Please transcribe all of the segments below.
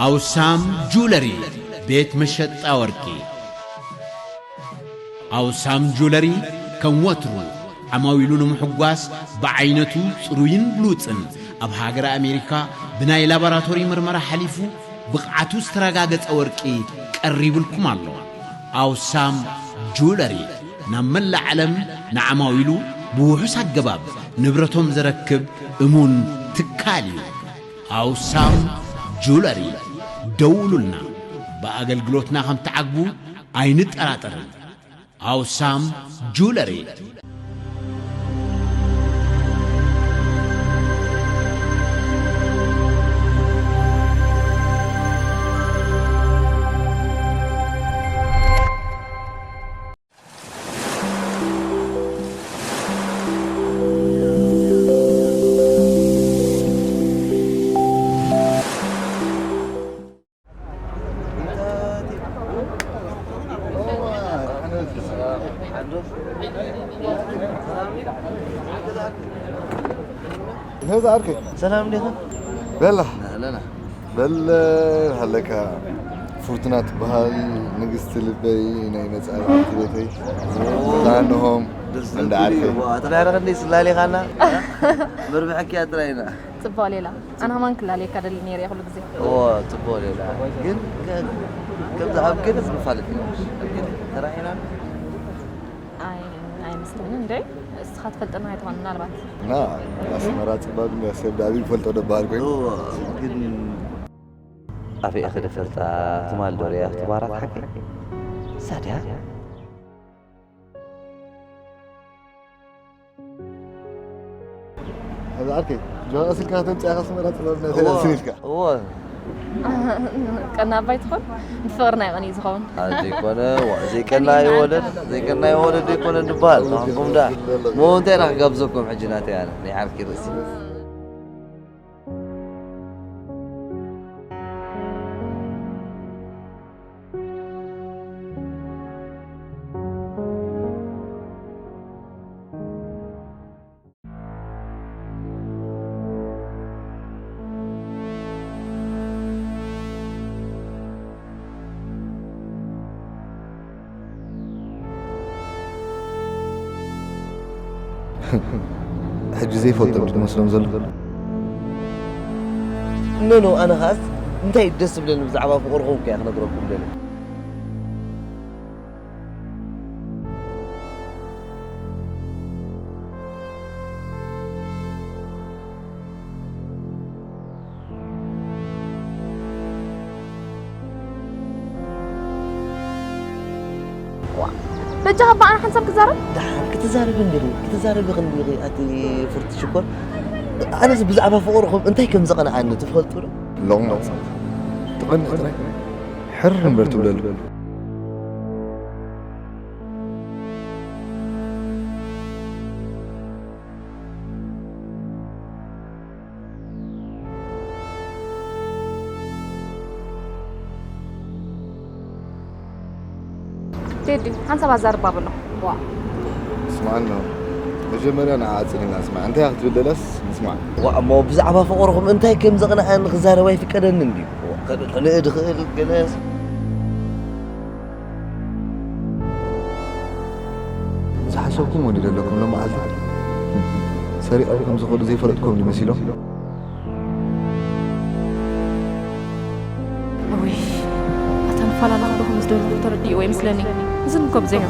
ኣውሳም ጁለሪ፣ ቤት መሸጣ ወርቂ። ኣውሳም ጁለሪ ከም ወትሩ ዓማዊሉ ንምሕጓስ ብዓይነቱ ጽሩይን ብሉጽን ኣብ ሃገረ ኣሜሪካ ብናይ ላቦራቶሪ ምርመራ ሓሊፉ ብቕዓቱ ዝተረጋገጸ ወርቂ ቀሪቡልኩም ኣሎ። ኣውሳም ጁለሪ ናብ መላእ ዓለም ንዓማዊሉ ብውሑስ ኣገባብ ንብረቶም ዘረክብ እሙን ትካል እዩ። ኣውሳም ጁለሪ፣ ደውሉልና። ብኣገልግሎትና ከም ትዓግቡ ኣይንጠራጠርን። ኣውሳም ጁለሪ። ነዛ ዓርከይ። ሰላም እንዴት ነህ? በላ። ኣለና። በል ሃለካ። ፍርቱና ትበሃል፣ ንግስቲ ልበይ፣ ናይ ነጻ ዓርኪ ቤተይ። ዛንሆም ደስ እንዳ ዝብል ዓርከይ። እዩ። ዋ፣ ተዳረኸ እንዴ ስላሌኻና? መርብሐኪ ኣጥራይና። ጽባው ሌላ። ኣነ ከማን ክላለየካ ደሊ ነይረ እየ ኩሉ ግዜ። እዎ፣ ጽቡቕ ሌላ። ግን ከ-፣ ከምዚ ኣብ ገለ ዝንፋለጥ ኢና። ኣብ ገለ ተራኢና። ኣይ፣ ኣይመስለንን እንዴ። እስኻ ትፈልጠና ኣይትኾን ምናልባት። ና፣ ኣስመራ ጽባብ እንዲ ሰብ ዳቢ ይፈልጦ ደባል ኮይኑ። እዎ፣ ግን ኣፈ ኢኺ ደፈርጻ ትማል ዶ ርያ ትባራት ሓቂ? ሳድያ? ሕዚ ዓርከይ፣ ጆሃ ስልካ ተምጽኣ ከስመራ ጽላል ናይ እዎ፣ ተላስን ኢልካ። እዎ። ቀና ኣባይ ትኾን? ብፍቕርና ይቐንዩ ዝኸውን። ኣብ ዘይኮነ፣ ዋ፣ ዘይቀና ይወለድ፣ ዘይቀና ይወለድ ዘይኮነ እንድበሃል። ንኹምኩም ዳ። ሞ እንታይ ኢና ክጋብዘኩም ሕጂ ናተይ ኣነ? ናይ ዓርኪ ርእሲ። ሕጂ ዘይፈልጦም ድዩ መስሎም ዘሎ? ኖ፣ ኖ፣ ኣነ ኸኣስ እንታይ ደስ ዝብለኒ ብዛዕባ ፍቕርኹም ከኣ ክነግረኩም ደለ። ዋ፣ በጃኻ ብኣና ሓንሳብ ክዛረብ? ደሓን ክትዛረቢ እንዲኺ፣ ክትዛረቢ ክንዲኺ ኣቲ ፍርቲ ሽኮር። ኣነስ ብዛዕባ ፍቕርኹም እንታይ ከም ዘቐንዓኒ ትፈልጡ ዶ? ሎቕ መጻ። ትቐንዕ ጥራይ። ሕር እምበር ትብለሉ። ቴዲ፣ ሓንሳብ ኣዛርባ በሎ። ዋ። ስማዕና፣ መጀመርያ ንዓ ኣጽሊና ስማዕ። እንታይ ኢኻ ክትብል ደለስ ንስማዕ። ዋ፣ እሞ ብዛዕባ ፍቕርኹም እንታይ ከም ዘቕንዓኒ ክዛረብ ኣይፍቀደንን ድዩ? ዋ፣ ከ-፣ ከንእድ እኽእል ገለስ። ዝሓሰብኩም ወዲ ዘለኩም ሎም መዓልቲ ሰሪቖም ከም ዝኸዱ ዘይፈለጥኩም ድዩ መሲሎም? እውይ፣ ኣታ ንፋላለ ከለኹም ዝደለኹ ተረዲእዎ ይመስለኒ። እዝን እኮ ብዘይ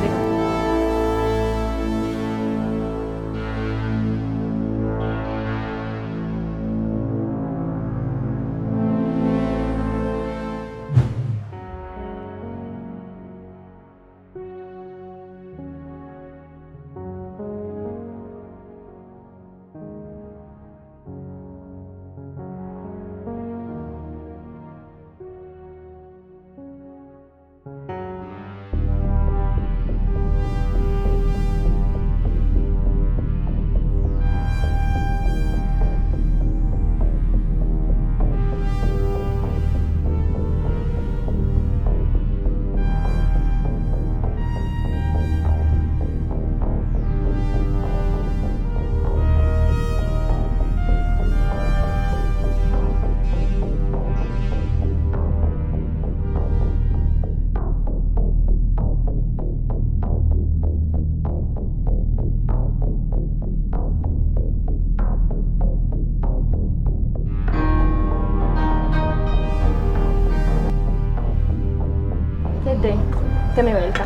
ከመይ ውዒልካ?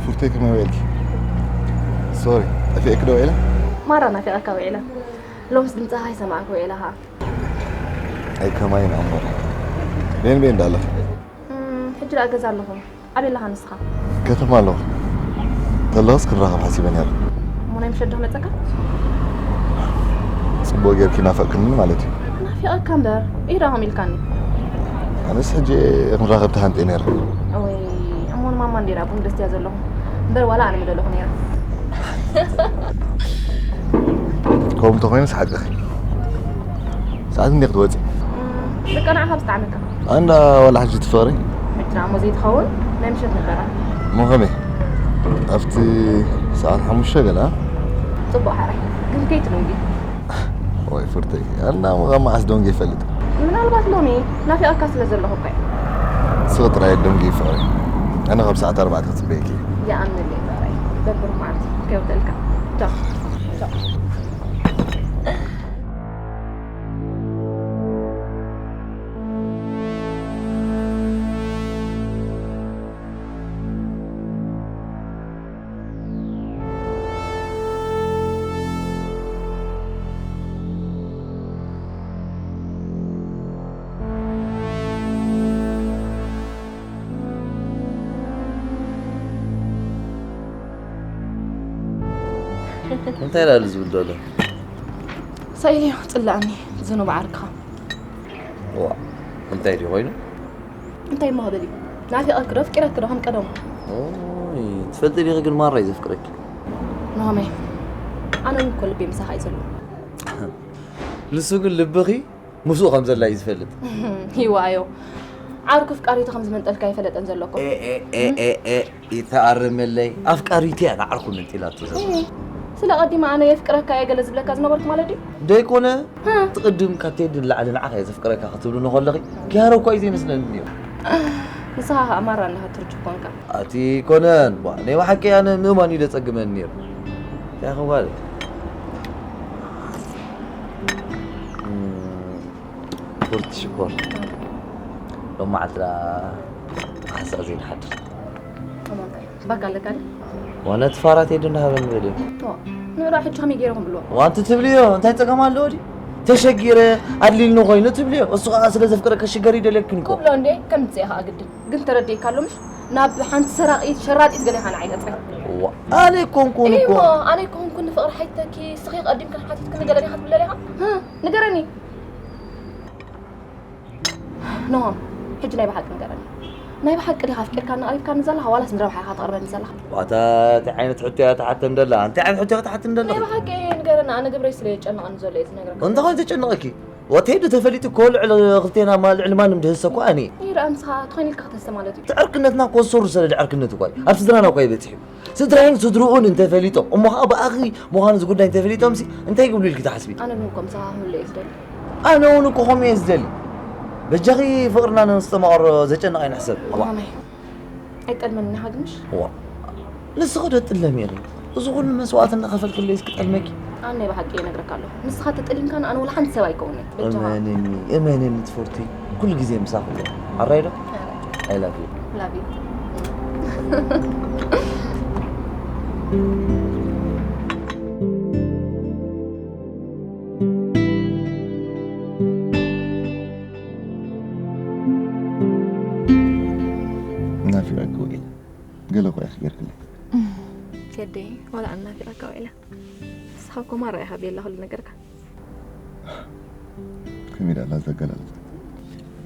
ፉርተይ ከመይ ውዒልኪ? ሶሪ፣ ጠፊእኪ ዶ ውዒለ? ማራ ናፊቐካ ውዒለ። ሎምስ ድምፅኻ ኣይሰማዕኩ ውዒለ ኸዓ። ኣይ ከማይ ኢና እምበር። ቤን ቤን እንዳለኺ? እም፣ ሕጂ ደኣ ገዛ ኣለኹ። ኣበይ ኣለኻ ንስኻ? ከተማ ኣለኹ። ተለኹስ ክንራኸብ ሓሲበ ነይረ። እሞ ናይ ምሸት ዶ ክመፀካ? ፅቡቅ ጌርኪ ናፈቅክኒ ማለት እዩ። ናፊቐካ እምበር ኢዳ ከም ኢልካኒ። ኣነስ ሕጂ ክንራኸብ ተሃንጤ ነይረ። ወይ እሞ ንማማ እንዲራ ቡን ደስትያ ዘለኹ እምበር ዋላ ኣነ ምደለኹ ነይረ። ከምኡ እንተኾይኑ ሰሓቅኺ። ሰዓት እንዴ ክትወፂ? ደቂ ንዓኻ ብዝጠዓመካ። ኣንዳ ዋላ ሕጂ ትፈቕሪ? ሕጂ ደኣ እሞ ዘይትኸውን ናይ ምሸት ነበራ። እሞ ከመይ ኣብቲ ሰዓት ሓሙሽተ ገለ? ፅቡቅ ሓራይ ግን ከይትደንጊ። ወይ ፍርተይ ኣንዳ እሞ ካብ መዓስ ደንጊ ይፈልጥ? ምናልባት ሎሚ ናፊቐካ ስለ ዘለኹ እኮ እየ። ስቕ ጥራይ ደንጊ ይፈቕሪ። ኣነ ካብ ሰዓት ኣርባዕተ ክፅበየኪ እየ። ይኣምነለይ ፍቕረይ። በብር መዓልቲ ከይወደልካ። ቻው። ቻው። እንታይ ዳሉ ዝብል ዘሎ? ሳኢልዮ ጽላእኒ ዝኑብ ዓርክኻ። ዋ እንታይ ድዩ ኮይኑ? እንታይ እሞ ክብል እዩ? ናፊቐኪ ዶ ኣፍቂረኪ ዶ ከም ቀደሙ? ኦይ ትፈልጢ ዲኺ ግን ማራ እዩ ዘፍቅረኪ። ናሆመይ፣ ኣነ እውን እኮ ልበይ ምሳኻ እዩ ዘሎ። ንሱ ግን ልብኺ ምስኡ ከም ዘላ እዩ ዝፈልጥ። ይዋዮ ዓርኩ ፍቃሪቱ ከም ዝመንጠልካ ይፈለጠን ዘሎ እኮ። ኤኤኤኤ ይተኣረመለይ ኣፍቃሪቱ እያ ንዓርኩ መንጢላቶ ዘላ። እይ፣ ስለ ቀዲማ ኣነ የፍቅረካ እየ ገለ ዝብለካ ዝነበርኩ ማለት ድዩ? ደይኮነ እ፣ ትቕድም ካብ ቴዲ ንላዕሊ ንዓኻ እየ ዘፍቅረካ ክትብሉኒ ከለኺ ኪያሮ እኳ እዩ ዘይመስለኒ ነይሩ። ንስኻ ኸኣ ማራ ኣለኻ ትርጅ ኮንካ። ኣቲ ኮነን ቧ ናይ ብሓቂ ኣነ ምእማን እዩ ዘጸግመኒ ነይሩ። እንታይ ክባል ፉርቲ ሽኮር ሎም መዓልቲ ደኣ ሓሳእ ዘይንሓድር። ባካ ኣለካ ድዩ? ዋነ ትፋራት የዱ እንዳሃበኒ በልዮ። ንዕዳ ሕጂ ከመይ ገይረ ክብልዎ? ዋንቲ ትብልዮ እንታይ ጸገም ኣለዎ ድዩ? ተሸጊረ ኣድሊልኒ ኮይኑ ትብልዮ። እሱ ከዓ ስለ ዘፍቅረ ከሽገር ይደልየክን እኮ። ክብሎ እንዴ ከም ትጽእ ከዓ ግድን። ግን ተረዲእካ ኣሎ ምሽ? ናብ ሓንቲ ሰራቒት ሸራጢት ገለ ኢኻ ንዓይ ተጽእ። ዋ፣ ኣነ ኣይኮንኩን እኮ። እሞ ኣነ ኣይኮንኩን ንፍቕሪ ሓይተኪ ስኺ ቀዲምክን ሓቲትክኒ ገለ ዲኻ ትብለኒ ኢኻ? ህ፣ ንገረኒ። ኖ፣ ሕጂ ናይ ብሓቂ ንገረኒ። ናይ ብሓቂ ዲኻ ኣፍቂርካኒ ቀሪብካኒ ዘለኻ ዋላስ ንረብሓ ኢኻ ተቕርበኒ ዘለኻ? ዋታ እንታይ ዓይነት ሕቶ እያ ትሓተን ደላ? እንታይ ዓይነት ሕቶ እያ ትሓተን ደላ? ናይ ብሓቂ ንገረኒ፣ ኣነ ግብረይ ስለ የጨንቐኒ ዘሎ እየ ዝነግረካ። እንታይ ኮይኑ ተጨንቐኪ? ወተይ ዶ ተፈሊጡ እኮ ልዕሊ ክልቴና ማ ልዕሊ ማንም ድህሰ እኮ ኣነ እየ። ይርኣ ንስኻ ትኾይን ኢልካ ክተስተ ማለት እዩ። ትዕርክነትና እኮ ሶር ስለ ድዕርክነት እኮ እዩ። ኣብ ስድራና እኮ ኣይበጽሕ እዩ። ስድራይን ስድርኡን እንተፈሊጦም እሞ ኸዓ ብኣኺ ምዃኑ እዚ ጉዳይ እንተፈሊጦምሲ እንታይ ይገብሉ ኢልኪ ትሓስቢ? ኣነ ግን እኮ ምሳኻ ክህሉ እየ ዝደሊ። ኣነ እውን እኮ ከምኡ እየ ዝደሊ። በጃኺ ፍቕርና ነስተማቕሮ ዘጨንቕ ኣይንሕሰብ። ዋ። ሞሃመይ ኣይጠልመኒ ኢኻ ግን ምሽ? ዋ። ንስኺ ዶ ትጥለሚ ኢኺ? እዚ ኩሉ መስዋእቲ እናኸፈልክለይስ ክጠልመኪ? ኣነ ናይ ብሓቂ እነግረካ ኣለኹ። ንስኻ ተጠሊምካኒ ኣነ ወላ ሓንቲ ሰብ ኣይከውንን። በጃኻ። እመንኒ፣ እመንኒ ትፈርትይ። ኩሉ ግዜ ምሳኺ እየ። ኣራይ ዶ? I love you። Love you። ናፊቐኪ ውዒለ። ገለ እኮ ኢኺ ጌርክለይ። ቴዲ፣ ዋላ ኣነ ናፊቐካ ውዒለ። ንስኻ እኮ ማራ ኢኻ ቤላ ኩሉ ነገርካ። ከመይ ደኣ ኣላ ዘገላልጻ?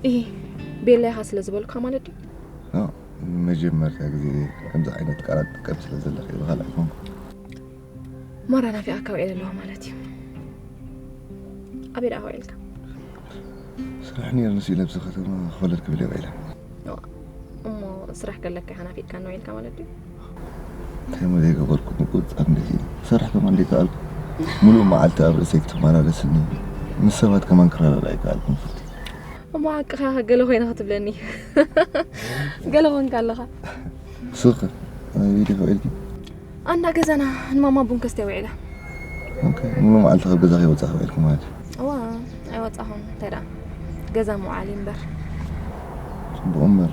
እሂ፣ ቤላ ኢኻ ስለ ዝበልኩኻ ማለት ድዩ? ኖ፣ ንመጀመርታ ግዜ ከምዚ ዓይነት ቃላት ትጥቀሚ ስለ ዘለኺ ብኻልእ ኣይኮንኩን። ማራ ናፊቓካ ውዒለ ኣለኹ ማለት እዩ። ኣበይ ደኣ ውዒልካ? ስራሕ ነይሩኒ ኢለ ኣብዚ ከተማ ኮለል ክብል እየ ውዒለ። እዋ፣ እሞ ስራሕ ከለካ ኢኻ ናፊቕካኒ ውዒልካ ማለት ድዩ? እንታይ እሞ ዘይገበርኩ ምቁጽጻር እንዴት ኢለ ክሰርሕ ከማን ዘይከኣልኩ። ምሉእ መዓልቲ ኣብ ርእሰይ ክትመላለስኒ ምስ ሰባት ከማን ክረዳዳእ ኣይከኣልኩን ፍርቲ። እሞ ሓቅኻ ገለ ኮይነ ክትብለኒ ገለ ኮንካ ኣለኻ። ስኽ ኣበይ ዲኺ ውዒልኪ? ኣንዳ ገዛና ንማማ ቡን ከስትያ ውዒላ። ኦኬ፣ ሙሉ መዓልቲ ካብ ገዛ ከይወጻኺ ውዒልኪ ማለት እዩ? እዋ፣ ኣይወጻኹን። እንታይ ደኣ ገዛ ምውዓል እዩ እምበር። ጽቡቕ እምበር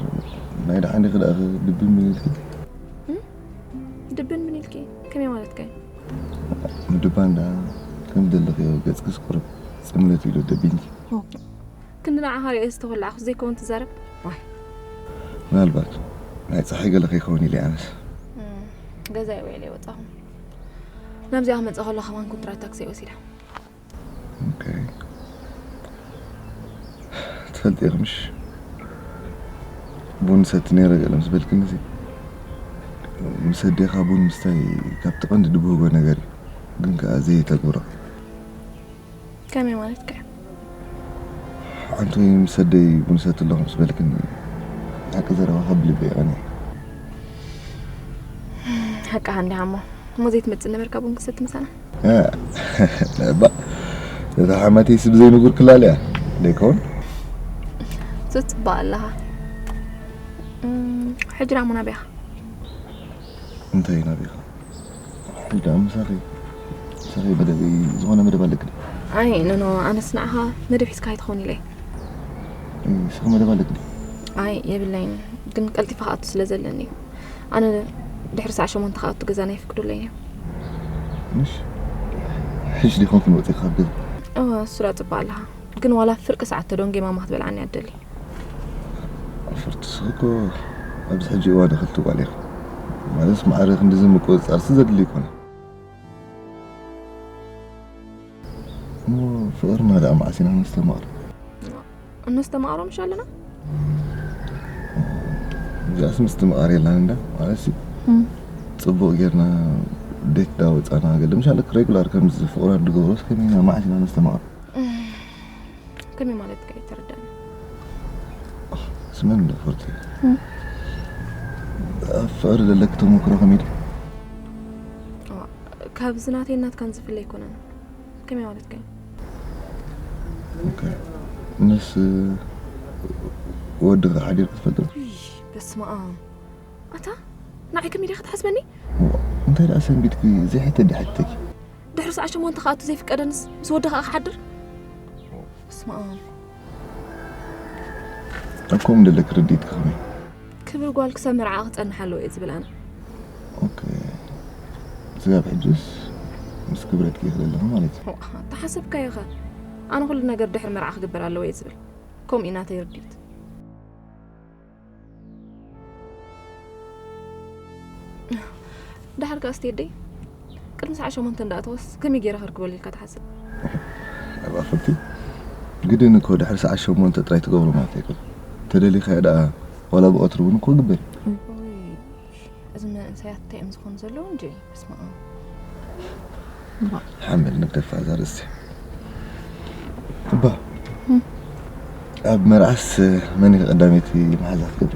ናይ ደሓን ዲኺ ደኣ ክድብን ኢልኪ? ድብን ምን ኢልኪ? ከመይ ማለትከ? ምድባን ደኣ ከም ዘለኽዮ ገጽክስ ቁሩብ ጽምልት ኢሉ ደቢንኪ። ክንዲ ንዓኻ ርእየ ዝተኾላዕኹ ዘይከውን ትዛረብ? ዋይ። ምናልባት ናይ ጸሓይ ገለ ከይከውን ኢለ ኣነስ። እም፣ ገዛይ ውዒለ ወጻኹ። ናብዚኣ ክመጽእ ከሎ ከማን ኮንትራት ታክሲ ወሲዳ። ኦኬ። ትፈልጢ ኢኺ ምሽ? ቡን ሰቲ ነይረ ገለ ምስ በልክኒ፣ እዚ ምስ ኣዴኻ ቡን ምስታይ ካብቲ ቀንዲ ድብህጎ ነገር እዩ። ግን ከኣ ዘይተግብሮ። ከመይ ማለትከ? ሓንቲ ወይ ምስ ኣደይ ቡን ሰቲ ኣለኹ ምስ በልክኒ፣ ሓቂ ዘረባኻ ብልቢ ይቐንየ። ሓቅኻ እንዲኻ እሞ። እሞ ዘይትመጽእ ነበርካ ቡን ክሰቲ ምሳና? እ፣ እባ፣ እታ ሓማተይ ስብ ዘይንጉር ክላል እያ። ደይከውን? ትጽባእ ኣለኻ። እም፣ ሕጂ ደኣ እሞ ናበይ ኢኻ? እንታይ ናበይ ኢኻ? ሕጂ ደኣ ምሳኺ፣ ምሳኺ መደብ፣ ዝኾነ መደብ ኣለኪ ዶ? ኣይ፣ ኖ፣ ኖ፣ ኣነስ ንዓኻ መደብ ሒዝካ ኣይትኸውን ኢለ። እይ፣ ንስኺ መደብ ኣለኪ ዶ? ኣይ፣ የብለይን። ግን ቀልጢፈ ክኣቱ ስለ ዘለኒ እዩ። ኣነ ድሕሪ ሰዓት ሸሞንተ ክኣቱ ገዛና ይፍቅዱለይ እዮም። ምሽ? ሕጂ ዲኹም ክንወጽእ ካብ ገዛ? እወ፣ እሱ ደኣ ጽቡቕ ኣለኻ። ግን ዋላ ፍርቂ ሰዓት ተደንጉየ ማማ ክትበልዓኒ እያ ትደሊ። ኣፈርቲ፣ ንስኺ እኮ ኣብዚ ሕጂ እዋን ኢኺ ትጓል ኢኺ። ማለት ማዕረ ክንድዚ ምቁጽጻርሲ ዘድሊ ኣይኮነን። እሞ ፍቕርና ደኣ መዓስ ኢና ነስተማቕሮ? እነስተማቕሮ ምሽ ኣለና? እዚኣስ ምስትምቓር የላን እንዳ፣ ማለትሲ እም። ጽቡቕ ጌርና ዴት ዳወጻና ገለ፣ ምሽ ኣለክ ሬጉላር ከምዚ ፍቕራት ድገብሮስ ከመይ ኢና መዓስ ኢና ነስተማቕሮ? ከመይ ማለትካ እዩ? ተረዳኒ። ስመን እንዳ ፍርቲ። እም። ኣብ ፍቕሪ ዘለኪ ተመክሮ ከመይ ድዩ? እዋ፣ ካብዚ ናተይን ናትካን ዝፍለ ኣይኮነን። ከመይ ማለትካ እዩ? ኦኬ። ምስ ወድኺ ሓዲርኪ ትፈልጢ ዶ? እይ፣ በስመ ኣብ። ኣታ፣ ንዓይ ከመይ ዲኻ ትሓስበኒ? እዋ፣ እንታይ ደኣ ሰንቢድኪ ዘይሕተት ድዩ ሓቲተኪ? ድሕሪ ሰዓት ሸሞንተ ክኣቱ ዘይፍቀደንስ ምስ ወዲ ከኣ ክሓድር? በስመ ኣብ። እኮ እንደለክ ርድኢት ክኸመይ? ክብሪ ጓል ክሳብ መርዓ ክጸንሕ ኣለዎ እየ ዝብል ኣነ። ኦኬ። ስጋብ ሕጅስ ምስ ክብረትኪ ኢኺ ዘለኺ ማለት እዩ። ዋ፣ ተሓሰብካዮ ኸ? ኣነ ኩሉ ነገር ድሕሪ መርዓ ክግበር ኣለዎ እየ ዝብል። ከምኡ እዩ ናተይ ርድኢት። ደሓር ከኣ እስቲ የደይ፣ ቅድሚ ሰዓት ሸሞንተ እንዳኣተወስ ከመይ ገይረ ከርክበሉ ኢልካ ትሓስብ? ኣብ ኣፈቲ ግድን እኮ ድሕሪ ሰዓት ሸሞንተ ጥራይ ትገብሮ ማለት ኣይኮነን። ተደሊኻዮ ደኣ ዋላ ብቐትሩ እውን እኮ ግበር እዩ። ኦይ፣ እዞም መንእሰያት እንታይ እዮም ዝኾኑ ዘለዉ እንጂ፣ በስመ ኣብ። እባ። ሓመድ ንግደፋ እዛ ርእሲ። እባ፣ እም። ኣብ መርዓስ መን ኢኺ ቀዳመይቲ መሓዛ ክትገብሪ?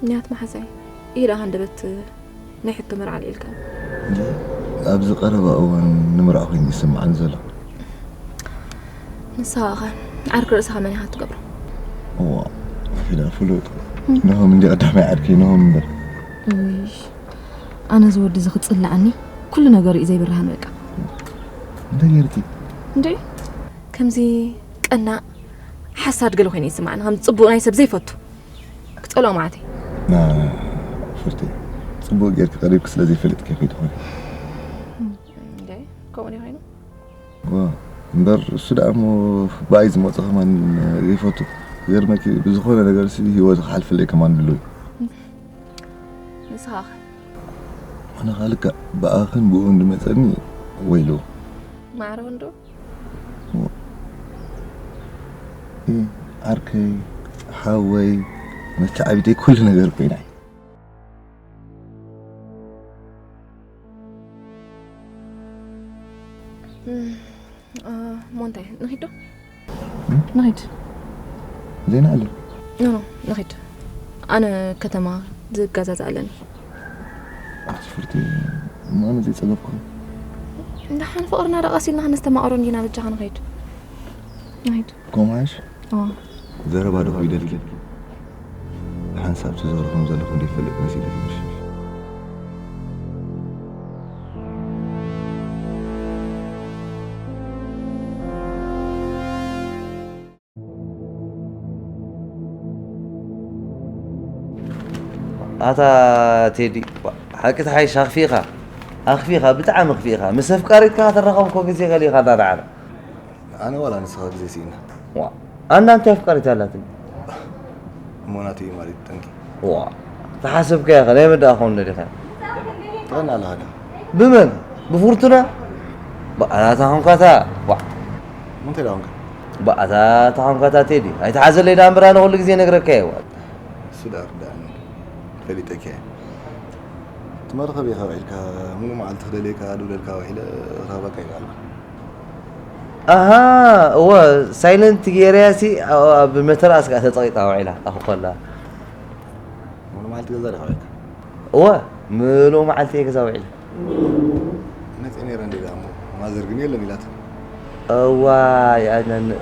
ንያት መሓዛይ። ኢዳ ሃንደበት ናይ ሕቶ መርዓ ኣልዒልካ። እንጂ ኣብዚ ቀረባ እዋን ንምርዓ ኮይኑ ይስምዓኒ ዘሎ። ንስኻ ኸ ዓርኪ ርእስኻ መን ኢኻ ትገብሮ? እዋ፣ ፊዳ ፍሉጥ። እም። ነሆም እንዲ ቀዳማይ ዓርኪ፣ ነሆም እምበር። እይ፣ ኣነ እዚ ወዲ እዚ ክጽልኣኒ፣ ኩሉ ነገሩ እዩ ዘይብርሃን በቃ። እንታይ ገይርኪ? እንዴ፣ ከምዚ ቀናእ ሓሳድ ገለ ኮይኑ ይስምዓኒ፣ ከም ጽቡቕ ናይ ሰብ ዘይፈቱ። ክጸልኦ ማለት እዩ። ና፣ ፍርቲ፣ ጽቡቕ ጌርኪ ቀሪብኪ ስለ ዘይፈልጥኪ ከይትኾኒ። እንዴ፣ ከምኡ ድዩ ኮይኑ? ዋ፣ እምበር እሱ ደኣ እሞ ብኣይ ዝመጾ ከማን ይፈቱ። ገርመኪ፣ ብዝኾነ ነገርሲ ህይወቱ ክሓልፈለይ ከማን ድሉው እዩ። ንስኻ ኸ? ኣነ ኸኣ ልክዕ ብኣኽን ብኡን ዝመጸኒ ወይሉ። ማዕረ ወንዶ? እ፣ ዓርከይ፣ ሓወይ፣ መተዓቢተይ፣ ኩሉ ነገር ኮይና እያ። እም፣ እ፣ እሞ እንታይ ንኺድ ዶ? እም? ንኺድ። ዜና ኣሎ? ኖ፣ ኖ፣ ንኺድ። ኣነ ከተማ ዝገዛዝ ኣለኒ። ኣቲ ፍርቲ፣ እሞ ኣነ ዘይጸገብኩ። እንዳ ሓን ፍቕርና ዶ ቀስ ኢልና ከነስተማቕሮ እንዲና፣ በጃኻ ንኸይድ። ንኺድ። ከምኡ ሓይሽ? ኣዎ። ዘረባ ዶ ከቢደልኪ? ሓንሳብ ትዘሩ ከም ዘለኹ ዘይፈልጥ መሲለኪ ምሽ? ኣታ ቴዲ፣ ባ-፣ ሓቂ ትሓይሽ ኣኽፊእኻ። ኣኽፊእኻ፣ ብጣዕሚ ኣኽፊእኻ። ምስ ኣፍቃሪትካ ከተራኸብኮ ግዜ ከሊእኻ እናረዓረ። ኣነ ዋላ ንስኻ ግዜ ስኢና። ዋ፣ ኣና እንታይ ኣፍቃሪት ኣላትኒ? እሞ ናተይ ማለት ጠንቂ። ዋ፣ ተሓሰብካያ ኸ ናይ መዳእኻ እንዶ ዲኻ? ጥዕና ኣለኻ ዶ? ብመን? ብፍርቱና? ብኣታ ኾንካታ። ዋ። እንታይ ደኣ ኾንካ? ብኣታ ተኾንካታ ቴዲ። ኣይተሓዘለይ ደኣ እምበር ኣነ ኩሉ ግዜ ነግረካ እየ። ዋ። እሱ ደኣ ርዳእኒ። ፈሊጠካ እየ። እቲ መርኸብ ኢኻ ውዒልካ፣ ሙሉእ መዓልቲ ክደልየካ፣ ድውለልካ ውዒለ፣ ክረኽበካ ይበልኩ። ኣሃ፣ እወ፣ ሳይለንት ገይረያ ሲ፣ ኣብ፣ ኣብ መተርኣስ ከኣ ተጸቒጣ ውዒላ፣ ኣኹ ኮላ። ሙሉእ መዓልቲ ገዛ ዲኻ ውዒልካ? እወ፣ ምሉእ መዓልቲ እየ ገዛ ውዒለ። መጽየ ነይረ እንዴ ደኣ እሞ፣ ማዘር ግን የለን ኢላትኒ። እዋይ፣ ኣነ ን-፣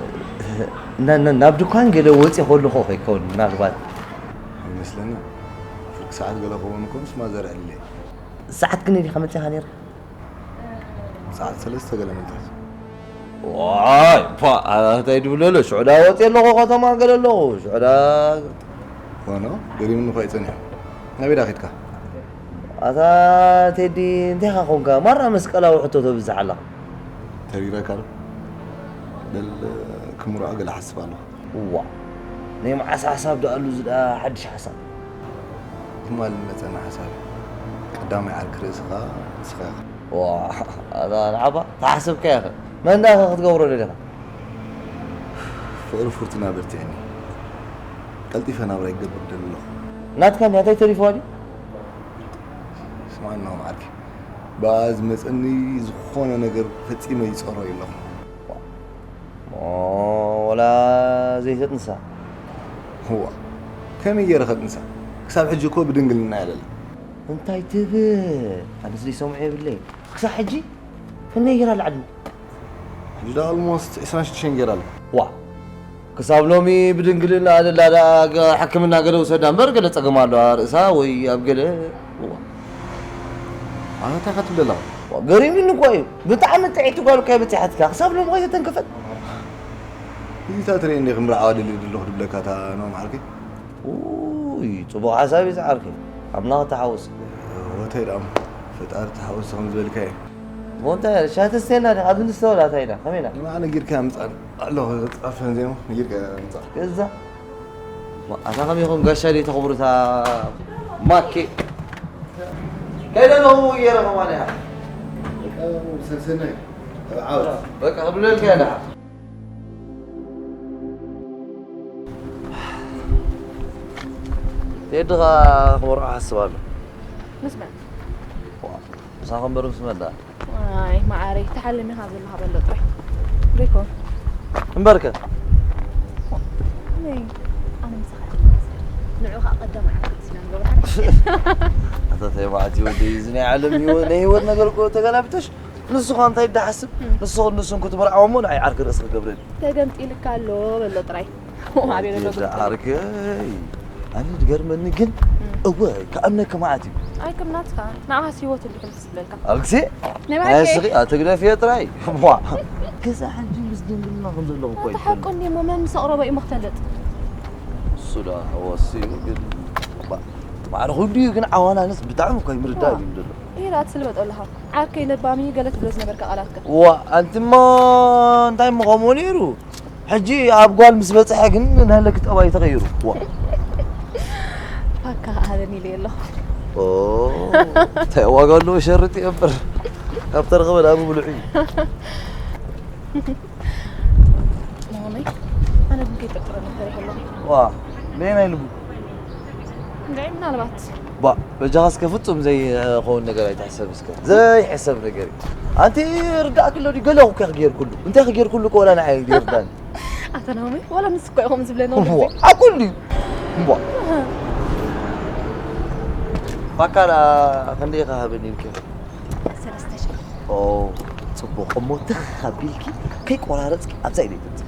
ን-፣ ን-፣ ናብ ድኳን ገለ ወጺ ከለኹ ከይከውን፣ ምናልባት። ይመስለኒ። ፍርቂ ሰዓት ገለ ክኸውን እኮ ምስ ማዘር ዕልለ። ሰዓት ክንደይ ዲኻ መጺኻ ነይርካ? ሰዓት ሰለስተ ገለ ምንታት። ዋይ፣ ፓ፣ ኣታ እንታይ ድብሎ ኣሎ? ሽዑ ዳ ወጺ ኣለኹ፣ ከተማ ገለ ኣለኹ። ሽዑ ዳ ኮኖ፣ ገሪሙኒ እኮ እዩ ጸኒሑ። ናበይ ዳ ኸድካ? ኣታ ቴዲ፣ እንታይ ኢኻ ኮንካ? ማራ መስቀላዊ ሕቶ ተብዝሕ ኣለኻ። ተሪረካ ዶ? በል፣ ክምርዖ ገለ ሓስብ ኣለኹ። እዋ፣ ናይ መዓስ ሓሳብ ደኣሉ እዚ ደኣ ሓድሽ ሓሳብ? ትማሊ መጸና ሓሳብ። ቀዳማይ ዓርኪ ርእስኻ ንስኻ ኢኻ። ዋ፣ ኣታ ንዓባ ተሓሰብካያ ኸ? መን ደኣ ኸ ክትገብሮ ደሊኻ? ፍቕሪ ፍርቱና በርቲዕኒ። ቀልጢፈ ናብራ ይገብር ደሊ ኣለኹ። ናትካ ናተይ ተሪፍዋ ድዩ? ስምዓኒ ናሆም ዓርኪ። ብኣ ዝመጸኒ ዝኾነ ነገር ፈጺመ ይጸሮ ኣለኹ። ዋ። እሞ ወላ ዘይተጥንሳ? እዋ፣ ከመይ ገይረ ከጥንሳ? ክሳብ ሕጂ እኮ ብድንግልና እያ ዘላ። እንታይ ትብል? ኣነስ ዘይሰምዖ የብለይን። ክሳብ ሕጂ ክንደይ ገይራ ኣላ ዕድመ? ሕጂ ደኣ ኦልሞስት ዕስራን ሽዱሽተን ገይራ ኣላ። ዋ፣ ክሳብ ሎሚ ብድንግልና ኣደላ ደኣ ገ-፣ ሕክምና ገለ ውሰዳ እምበር ገለ ጸገም ኣለዋ ርእሳ ወይ ኣብ ገለ። እዋ። ኣነ እንታይ ኢኻ ትብል ዘለኻ? ዋ፣ ገሪሙኒ እኮ እዩ። ብጣዕሚ ጥዕይቲ ጓል እኮ እያ በጺሓትካ። ክሳብ ሎሚ ከይተተንከፈት። እዚታት ርእየ እንዲየ ክምርዓዋ ደልየ ዘለኹ ድብለካ እታ ናሆም ዓርከይ። ውይ፣ ጽቡቕ ሓሳብ እዩ ዝዓርከይ። ኣምላኽ ተሓወስ። ወተይ ደኣ ፈጣሪ ተሓወስ ከም ዝበልካ እዩ። እሞ እንታይ ሻሂ ተስተየና ዲኻ? ኣብዚ ንስተወላ እንታይ ኢና? ከመይ ኢና? ንዓ ነጊርካ ምጻእ ኣለኹ፣ ጻፈን ዜማ ነጊርካ ምጻእ። ገዛ። ማ-፣ ኣታ ከመይ ኢኹም ጋሻ ደይ ተኽብሩ እታ ማኬ? ከይደ ኣለኹ ገይረ ከማን እያ። በቃ ሰሰናይ። ዓወት። በቃ ክብለልካ እያ ደሓ። ቴዲ ኸኣ ክመርዖ ሓስብ ኣሎ። ምስ መን? ዋ፣ ምሳኺ እምበር ምስ መን ደኣ? ኣይ፣ መዓረይ፣ ተሓልም ኢኻ ዘለኻ በሎ ጥራይ። ዶ ይኮን? እምበርከ? ነይ፣ ኣነ ምሳኻ እየ ዝመርጽ። ንዑ ኸኣ ቀዳማይ ዓርኪ ኢና ንገብሮ። ኣታ ታይ መዓት እዩ ወደይ፣ እዚ ናይ ዓለም ህይወት፣ ናይ ህይወት ነገር እኮ ተገላቢጦሽ። ንሱ ኸኣ እንታይ ደሓስብ? እም። ንሱ ኸኣ ንሱ እንኩ ትመርዓዎ እሞ ንዓይ ዓርኪ ርእሲ ክገብረኒ። ተገምጢልካ ኣሎ በሎ ጥራይ። ኣቤት ወዲ ወዲ ዓርከይ፣ ኣነ ዝገርመኒ ግን፣ እም። እወ፣ ክኣምነካ መዓት እዩ። ኣይክምናትካ፣ ንዓኻስ ህይወት እንዲኹም ትስብለልካ። ኣልክሴ፣ ናይ ናይ ባሓቂ። ስኺ ኣትግደፍዮ ጥራይ። ዋ፣ ገዛ ሕጂ ምስ ድንግልና ከም ዘለኹ እኮ እቲ ኣይትፈልጥ። ሓቁ እንዲ እሞ መን ምስ ኣቕረቦ እዩ መኽተልጥ? እሱ ዳ ወሲ እዩ ግን፣ ባ-፣ ማዕረ ኩሉ እዩ ግን ዓዋናንስ ብጣዕሚ እኮ ይምርዳ ዋ። እዩ ዘሎ። ኢራ ትስልበጦ ኣለኻ። ዓርከይ ለባሚ ገለ ትብሎ ዝነበርካ ቃላትካ። ዋ፣ ኣንትሞ እንታይ እሞ ከምኡ ነይሩ? ሕጂ ኣብ ጓል ምስ በጽሐ ግን ንህለኪ ጠባይ ተቐይሩ። ዋ። ፓካ ሃበኒ ኢለ ኣለኹ። ኦ፣ እንታይ ዋጋ ኣለዎ ሸርጥ እየ እምበር። ካብ ተረኸበ ላሚ ብሉዕ እዩ። ማመይ፣ ኣነ ግን ከይጠርጥረኒ ፈሪሐ ኣለኹ። ዋ፣ በየናይ ልቡ? እንድዒ፣ ምናልባት። ባ፣ በጃኻ እስከ ፍጹም ዘይኸውን ነገር ኣይትሕሰብ እስከ። ዘይሕሰብ ነገር እዩ። ኣንቲ ርዳእኪ ኣሎ ድዩ? ገለ እኮ ክጌርኩሉ። እንታይ ክጌርኩሉ እኮ ወላ ንዓይ ይርዳኒ። ኣታ ናሆመይ፣ ዋላ ንሱ እኮ እዩ ከምኡ ዝብለኒ ኩሉ እምቧ፣ ግዜ። ኣኩሉ እዩ። እምቧ። ባካ ደኣ ክንደይ ኢኻ ሃበኒ ኢልኪ? ሰለስተ ሽሕ። ኦ፣ ጽቡቕ። እሞ ትኽ ኣቢልኪ ከይቆራረጽኪ ኣብዛ ኢደይ ትምጽእ።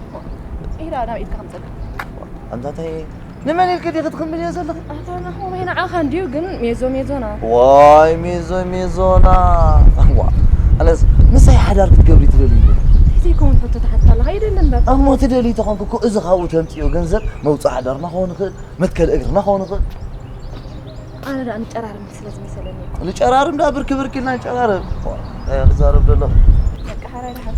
ኢዳ ናብ ኢድካ ከምጸልካ። ኣንታታይ ንመን ኢልኪ ዲኺ ትኽምልዮ ዘለኺ? ኣታ ናሆመይ ንዓኻ እንድዩ፣ ግን ሜዞ ሜዞና። ዋይ፣ ሜዞ ሜዞና። ዋ፣ ኣነስ ምሳይ ሓዳር ክትገብሪ ትደልዪ እንዶ? ዘይከውን ሕቶ ትሓትካ ኣለኻ፣ ኣይደልን እምበር። እሞ ትደልዪ ተኾንኪ እኮ፣ እዚ ካብኡ ተምጽዮ ገንዘብ መውጽኢ ሓዳርና ክኸውን ይኽእል፣ መትከሊ እግርና ክኸውን ይኽእል። ኣነ ደኣ ንጨራርም ስለ ዝመሰለኒ እኮ። ንጨራርም ደኣ ብርኪ ብርኪ ኢልና ንጨራርም። እንታይ እየ ክዛረብ ዘለኹ? በቃ ሓራይ ደሓን።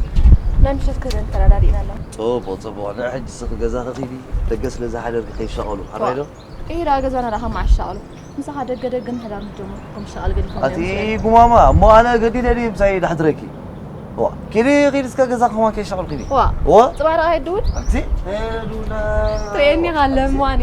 ናይ ምሸት ክህደን ተረዳዲእና ኣለና። ጽቡቕ፣ ጽቡቕ። ንዕ ሕጂ ስኺ ገዛኺ ኺዲ፣ ደገ ስለ ዝሓደርኪ ከይሻቐሉ። ሓራይ ዶ? ይሄ ደኣ ገዛና ደኣ ከማዕ ይሻቐሉ። ምሳኻ ደገ ደገ ምሕዳር ምጀመርኩ ከም ሻቐል ገዲፎም ኣቲ እዮም ዝሸጡ። ጉማማ፣ እሞ ኣነ ገዲደ ድዩ ምሳይ ዳሕድረኪ? ዋ፣ ኪዲ፣ ኪዲ እስከ ገዛ ከማን ከይሻቐል ኪዲ። ዋ፣ ዋ? ጽባረቕ ኣይድውል? ኣቲ፣ ሄዱና። ትርእየኒ ኢኻ ለማኒ።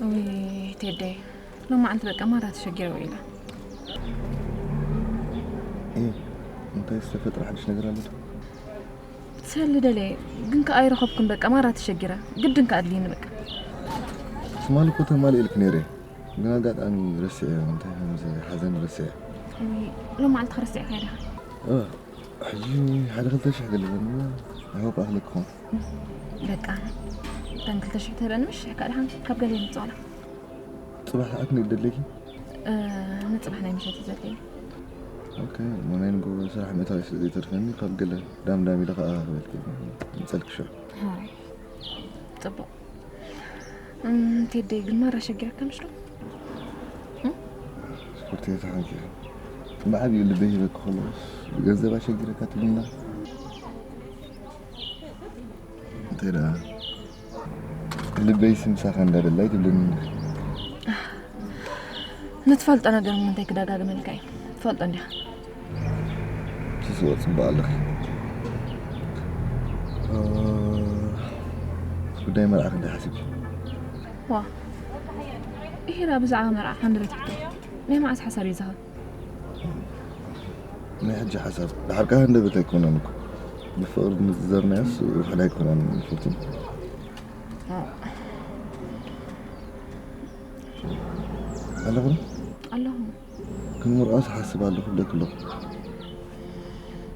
ውይ ቴደይ፣ ሎማዓንቲ በቃ ማራ ተሸጊረ ውዒለ። እየ፣ እንታይ ዝተፈጥረ ሓድሽ ነገር ኣሎ ዶ? ሰሊ ደልየ፣ ግን ከኣ ኣይረኸብኩን በቃ ማራ ተሸጊረ። ግድን ከኣ ኣድልይኒ በቃ። ትማሊ እኮ ተማሊእልኪ ነይረ፣ ግን ኣጋጣሚ ረሲዐዮ፣ እንታይ ከምዚ ሓዘን ረሲዐ። ውይ፣ ሎማዓልቲ ክረስዕ ካይዳ። እ፣ ሕጂ ሓደ ክልተ ሽሕ ገለ ዘለኒ፣ I hope ኣኽለኪ ክኾን። በቃ፣ እተን ክልተ ሽሕ ትህበኒ፣ ምሽ ሽሕ ከኣ ደሓን ካብ ገለ የምጽእ ዋላ። ጽባሕ ሰዓት እንድዩ ደለኪ? እ፣ ንጽባሕ ናይ ምሸት እዩ ዘድልየኒ። ኦኬ፣ እሞ ናይ ንግሆ ስራሕ ምእታው ስለ ዘይተርፈኒ፣ ካብ ገለ ዳም ዳም ኢለ ከኣ ክበልኪ፣ ምጸልኪ ሽዑ። ሃይ፣ ጽቡቕ። እም፣ ቴደይ ግን ማራ ሸጊረካ ምሽ ዶ? እም? ስፖርት እየ ተሓንኪ። ብዓብዩ ልበይ ሂበኪ ከሎ፣ ብገንዘብ ኣሸጊረካ ትብልና? እንታይ ደኣ? ልበይስ ምሳኻ እንዳደላይ ትብለኒ እንዲኺ። ንትፈልጦ ነገር ንምንታይ ክደጋግመልካ እዩ? ትፈልጦ እንዲኻ። ትስዎ ጽቡቕ ኣለኺ። እ፣ ጉዳይ መርዓ ክንደይ ሓሲብኪ? ዋ፣ ኢሂራ ብዛዕባ መርዓ ሃንድረት ሕቶ። ናይ መዓስ ሓሳብ እዩ ዝኻ? ናይ ሕጂ ሓሳብ፣ ድሓር ከኣ ሃንደበት ኣይኮነን እኮ። ብፍቕሪ ንዝዘርናዮስ ውሑድ ኣይኮነን፣ ፍርቱን። ኣለኹ? ኣለኹ። ክንምርዖስ እሓስብ ኣለኹ እብለኪ ኣለኹ።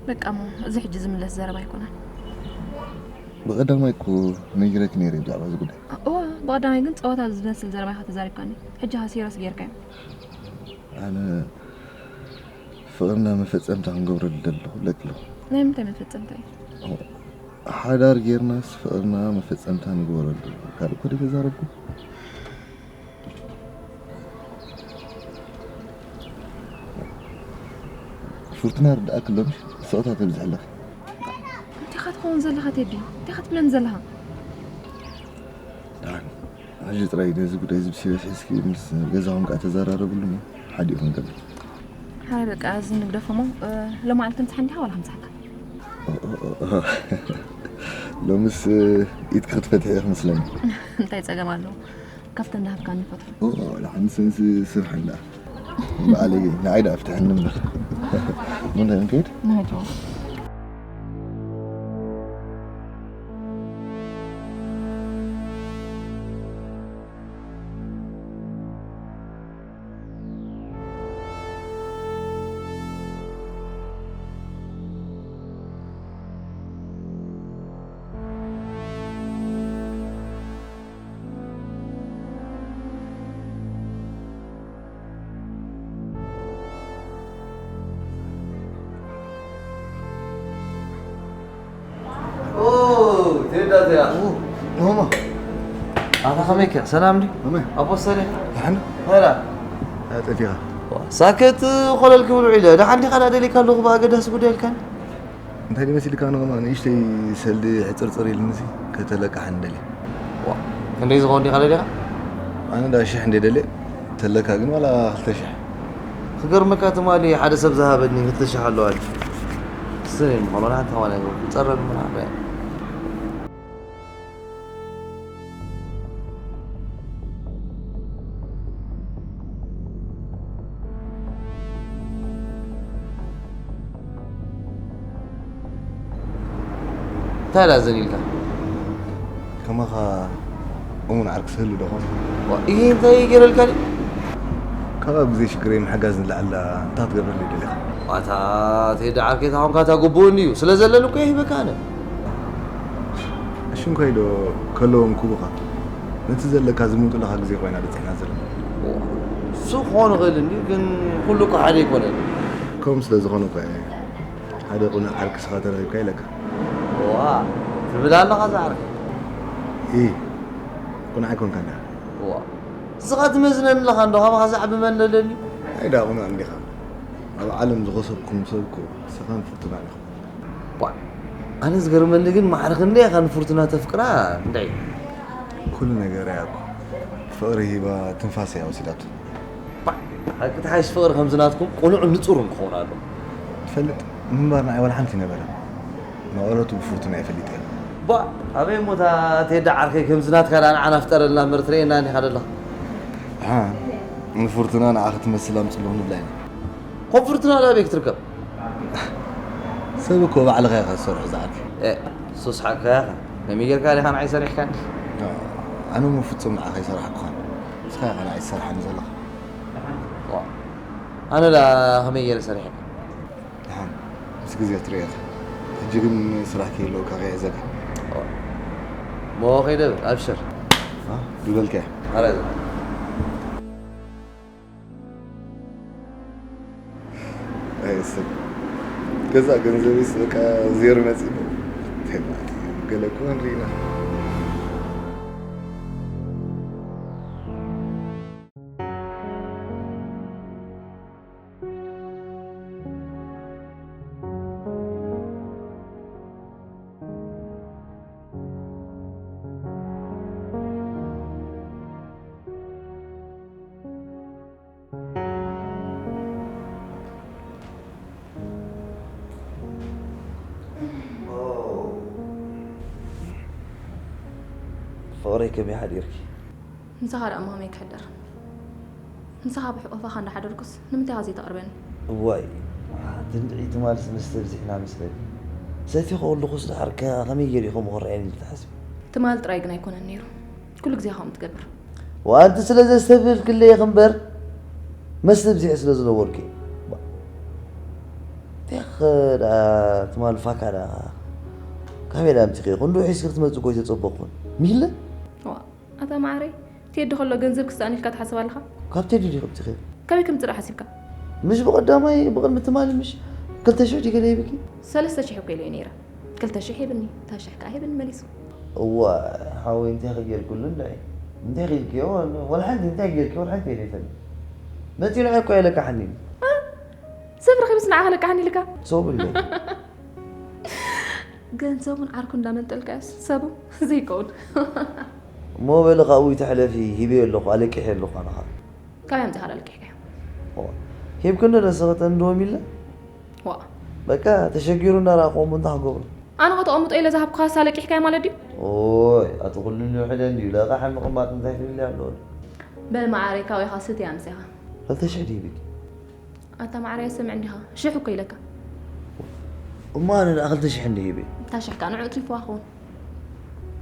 በቃ እሞ፣ እዚ ሕጂ ዝምለስ ዘረባ ኣይኮነን። ብቐዳማይ እኮ ነጊረኪ ነይረ ብዛዕባ እዚ ጉዳይ። እወ፣ ብቐዳማይ ግን ጸወታ ዝመስል ዘረባ ኢኻ ተዛሪብካኒ። ሕጂ ኸኣ ሲሪየስ ጌርካዮ። ኣነ ፍቕርና መፈጸምታ ክንገብረሉ ደለኹ፣ ለቅለኹ። ናይ ምንታይ መፈጸምታ እዩ? ሓዳር ጌርናስ ፍቕርና መፈጸምታ ንግበረሉ። ካልእ እኮ ዘይተዛረብኩ። ፍርቱና ርድኣኪ ኣሎ ምሽ? ስቕታ ተብዝሒ ኣለኺ። እንታይ ኢኻ ትኸውን ዘለኻ ቴዲ? እንታይ ኢኻ ትብለኒ ዘለኻ? ደሓን። ሕጂ ጥራይ ነዚ ጉዳይ እዚ ብሲሪየስ ሒዝኪ ምስ ገዛኹም ከኣ ተዘራረብሉ እሞ ሓዲኡ ክንገብር። ሓራይ በቃ እዚ ንግደፎ እሞ፣ እ፣ ሎማዓልቲ ምጽሓ እንዲኻ ዋላ ከምጽሓካ? ሎምስ፣ እ፣ ኢድኪ ክትፈትሒ ኢኺ መስለኒ። እንታይ ጸገም ኣለዎ? ካብተን ዝሃብካኒ ፈትሖ። ኦ፣ ደሓን ንሰንሲ ስርሐን ደኣ። በዓለይ፣ ንዓይ ደኣ ፍትሐኒ እምበር። ምንታይ ክንከይድ? ንሃይቶ። ኦ፣ ቴዳ እዚኣ። ኦ፣ ኦማ። ኣታ ከመይ ከ? ሰላም ድዩ? ከመይ? ኣቦ ሰሌ። ደሓን? ሄራ። ኣጠፊኻ። ዋ፣ ሳክት ኮለል ክብል ውዒለ። ደሓን ዲኻ? ደኣ ደሊካ ኣለኹ ብኣገዳሲ ጉዳይ ኢልካኒ። እንታይ ድዩ መሲልካ? ኣነ ከማ ንእሽተይ ሰልዲ ሕጽርጽር ኢልኒሲ ከተለቃሕን ደልየ። ዋ፣ ክንደይ ዝኸውን ዲኻ ደሊኻ? ኣነ ደኣ ሽሕ እንደ ደልየ፣ ተለካ ግን ዋላ ክልተ ሽሕ። ክገርመካ ትማሊ ሓደ ሰብ ዝሃበኒ ክልተ ሽሕ ኣለዋ። ስኒ ምዃኑ ሓንቲ ከማን ኣይገቡ። ክጸረብ ምናምን። እንታይ ደኣ ዘን ኢልካ? ከማኻ እሙን ዓርኪ ዝህሉ ዶ ኾን? ዋ፣ ኢሂ፣ እንታይ ገይረልካ ድዩ? ካብ ኣብ ግዜ ሽግረይ ምሕጋዝ ንላዕሊ እንታይ ክትገብረለይ ደሊኻ? ኣታ ቴዲ ዓርከይ፣ ተኾንካ እታ ግቡእኒ እዩ። ስለ ዘለኒ እኮ ይህበካ ኣነ። እሺ፣ እንኳይ ዶ ከለዎም ክቡኻ? ነቲ ዘለካ ዝምውጥልኻ ግዜ ኮይና በጺሕና ዘለና። እሱ ክኾን ይኽእል እንዲ፣ ግን ኩሉ እኮ ሓደ ኣይኮነን። ከምኡ ስለ ዝኾነ እኮ እየ ሓደ ቁኑዕ ዓርኪ ስኻ ተረኺብካ ኢለካ። ዋ፣ ትብል ኣለኻ ዝዓርከይ። ኢ፣ ቁኑዕ ኣይኮንካን ዲኻ? ዋ፣ ንስኻ ትመዝነኒ ኣለኻ እንዶ፣ ካባኻ ዝዓቢ መን ኣለኒ? ኣይ ደኣ ቁኑዕ እንዲኻ። ኣብ ዓለም ዝኸሰብኩም ሰብ እኮ ንስኻን ፍርቱናን ኢኹም። ዋ፣ ኣነ ዝገርመኒ ግን ማዕረ ክንደይ ኢኻ ንፍርቱና ተፍቅራ እንድዒ? ኩሉ ነገር እያ እኮ ፍቕሪ ሂባ ትንፋስ እያ ወሲዳቶ። ባ፣ ሓቂ ተሓይሽ ፍቕሪ ከምዚ ናትኩም ቅኑዕን ንጹርን ክኸውን ኣለዎ። ትፈልጥ፣ ምንባር ንዓይ ዋላ ሓንቲ ኣይነበረን። መቐረቱ ብፍርቱና እየ ፈሊጠ። ባ፣ ኣበይ እሞ እታ ቴዲ ዓርከይ ከምዚ ናትካ ደኣ ንዓና ፍጠረልና እምበር ትርእየና እንዲኻ ዘለኻ። ደሓን ንፍርቱና ንዓኺ ትመስል ኣምጽእ ኣለኹ ንብላ ኢና። ኮም ፍርቱና ደኣ ኣበይ ክትርከብ? ሰብ እኮ ባዕልኻ ኢኻ ትሰርሖ ዝዓርከይ። ኤ፣ ሱስ ሓቅኻ ኢኻ። ከመይ ጌርካ ዲኻ ንዓይ ሰሪሕካኒ? ኣነ እሞ ፍጹም ንዓኻ ኣይሰራሕኩኻን። ንስኻ ኢኻ ንዓይ ትሰርሓኒ ዘለኻ። ዋ፣ ኣነ ደኣ ከመይ ገይረ ሰሪሐካ? ደሓን፣ ምስ ግዜ ትርእዮ ኢኻ። ሕጂ ግን ስራሕ ከይህልወካ ከይሕዘካ። እሞ ከይደ፣ ኣብሽር። አ? ዝበልካዮ። ኣረ። ኣይ፣ ሰብ ገዛ ገንዘብስ በቃ ዜሮ መጺኡ። እንታይ ማለት እዩ? ገለ እኮ ንርኢ ኢና። ፍቕረይ ከመይ ሓዲርኪ? ምሳኻ ደኣ እሞ ከመይ ክሕደር? ምሳኻ ብሕቑፋኻ እንዳሓደርኩስ ንምንታይ ኢኻ ዘይተቕርበኒ? እዋይ፣ ሓንቲ እንድዒ ትማልስ መስተ ብዚሕና መስለኒ። ሰቲኹ ከለኹስ ደሓር ከ-፣ ከመይ ገይሩ ከምኡ ክረኣየኒ ኢሉ ተሓሲቡ? ትማል ጥራይ ግን ኣይኮነን ነይሩ። ኩሉ ግዜ ከምኡ ትገብር። ዋንቲ ስለ ዘስተብህልክለይ ኢኺ እምበር፣ መስተ ብዚሕ ስለ ዝነበርኩ። ቴኽ ደኣ ትማል ፋካ ደኣ ካበይ ደኣ ኣምጺእክዮ? ክንድኡ ሒዝኪ ክትመጽእ እኮ ኣይተጸበቕኩን። ሚለ? ዋ፣ ኣታ ማዓረይ፣ ቴዲ ከሎ ገንዘብ ክስኣን ኢልካ ትሓስብ ኣለኻ? ካብ ቴዲ ዲኺ ኣምጺእክዮ? ካበይ ከምጽእ ደኣ ሓሲብካ? ምሽ ብቐዳማይ፣ ብቕድሚ ትማሊ ምሽ ክልተ ሽሕ ድዩ ገለ ሂብኪ? ሰለስተ ሽሕ እኮ ኢለዮ ነይረ። ክልተ ሽሕ ሂብኒ፣ እታ ሽሕ ከኣ ሂብኒ መሊሱ። እዋ፣ ሓወይ እንታይ ከ ጌርኩሉ እንድዒ? እንታይ ኺልክዮ? ወላ ሓንቲ እንታይ ጌርክዮ? ወላ ሓንቲ የለ ይፈልጥ። መጺኡ ንዓይ እኮ የለካሕኒ። እ? ሰብ ረኺቡስ ንዓኻ ለቃሕኒ ኢልካ? ሰው ብለይ። ገንዘቡን ዓርኩ እንዳመንጠልካዮስ ሰቡ ዘይከውን። እሞ በሊ ካብኡ ይትሕለፊ፣ ሂበዮ ኣለኹ፣ ኣለቂሐ ኣለኹ ኣነ ኸኣ። ካበይ ኣምጺእካ ኣለቂሕካዮ? ዋ፣ ሂብክኒ ዶ ሰኸተኒ ዶ ሚለ? ዋ። በቃ ተሸጊሩ እናረኣኹዎ እሞ እንታይ ክገብሮ? ኣነ ከተቐምጦ ኢለ ዝሃብኩኻስ ኣለቂሕካዮ ማለት ድዩ? ኦይ፣ ኣቲ ኩሉ ንውሕደን ድዩ? ለቓሒ ምቕማጥ እንታይ ፍልልይ ኣለዎ? በል መዓረይ፣ ካውያኻ ስትያ ምሳኻ። ክልተ ሽሕ ድዩ ሂብኪ? ኣታ መዓረይ፣ ስምዕ እንዲኻ፣ ሽሕ እኮ ኢለካ። እሞ ኣነ ደኣ ክልተ ሽሕ እንዲ ሂበ? እታ ሽሕ ከኣ ንዕኡ ትሪፍዋ ክኸውን።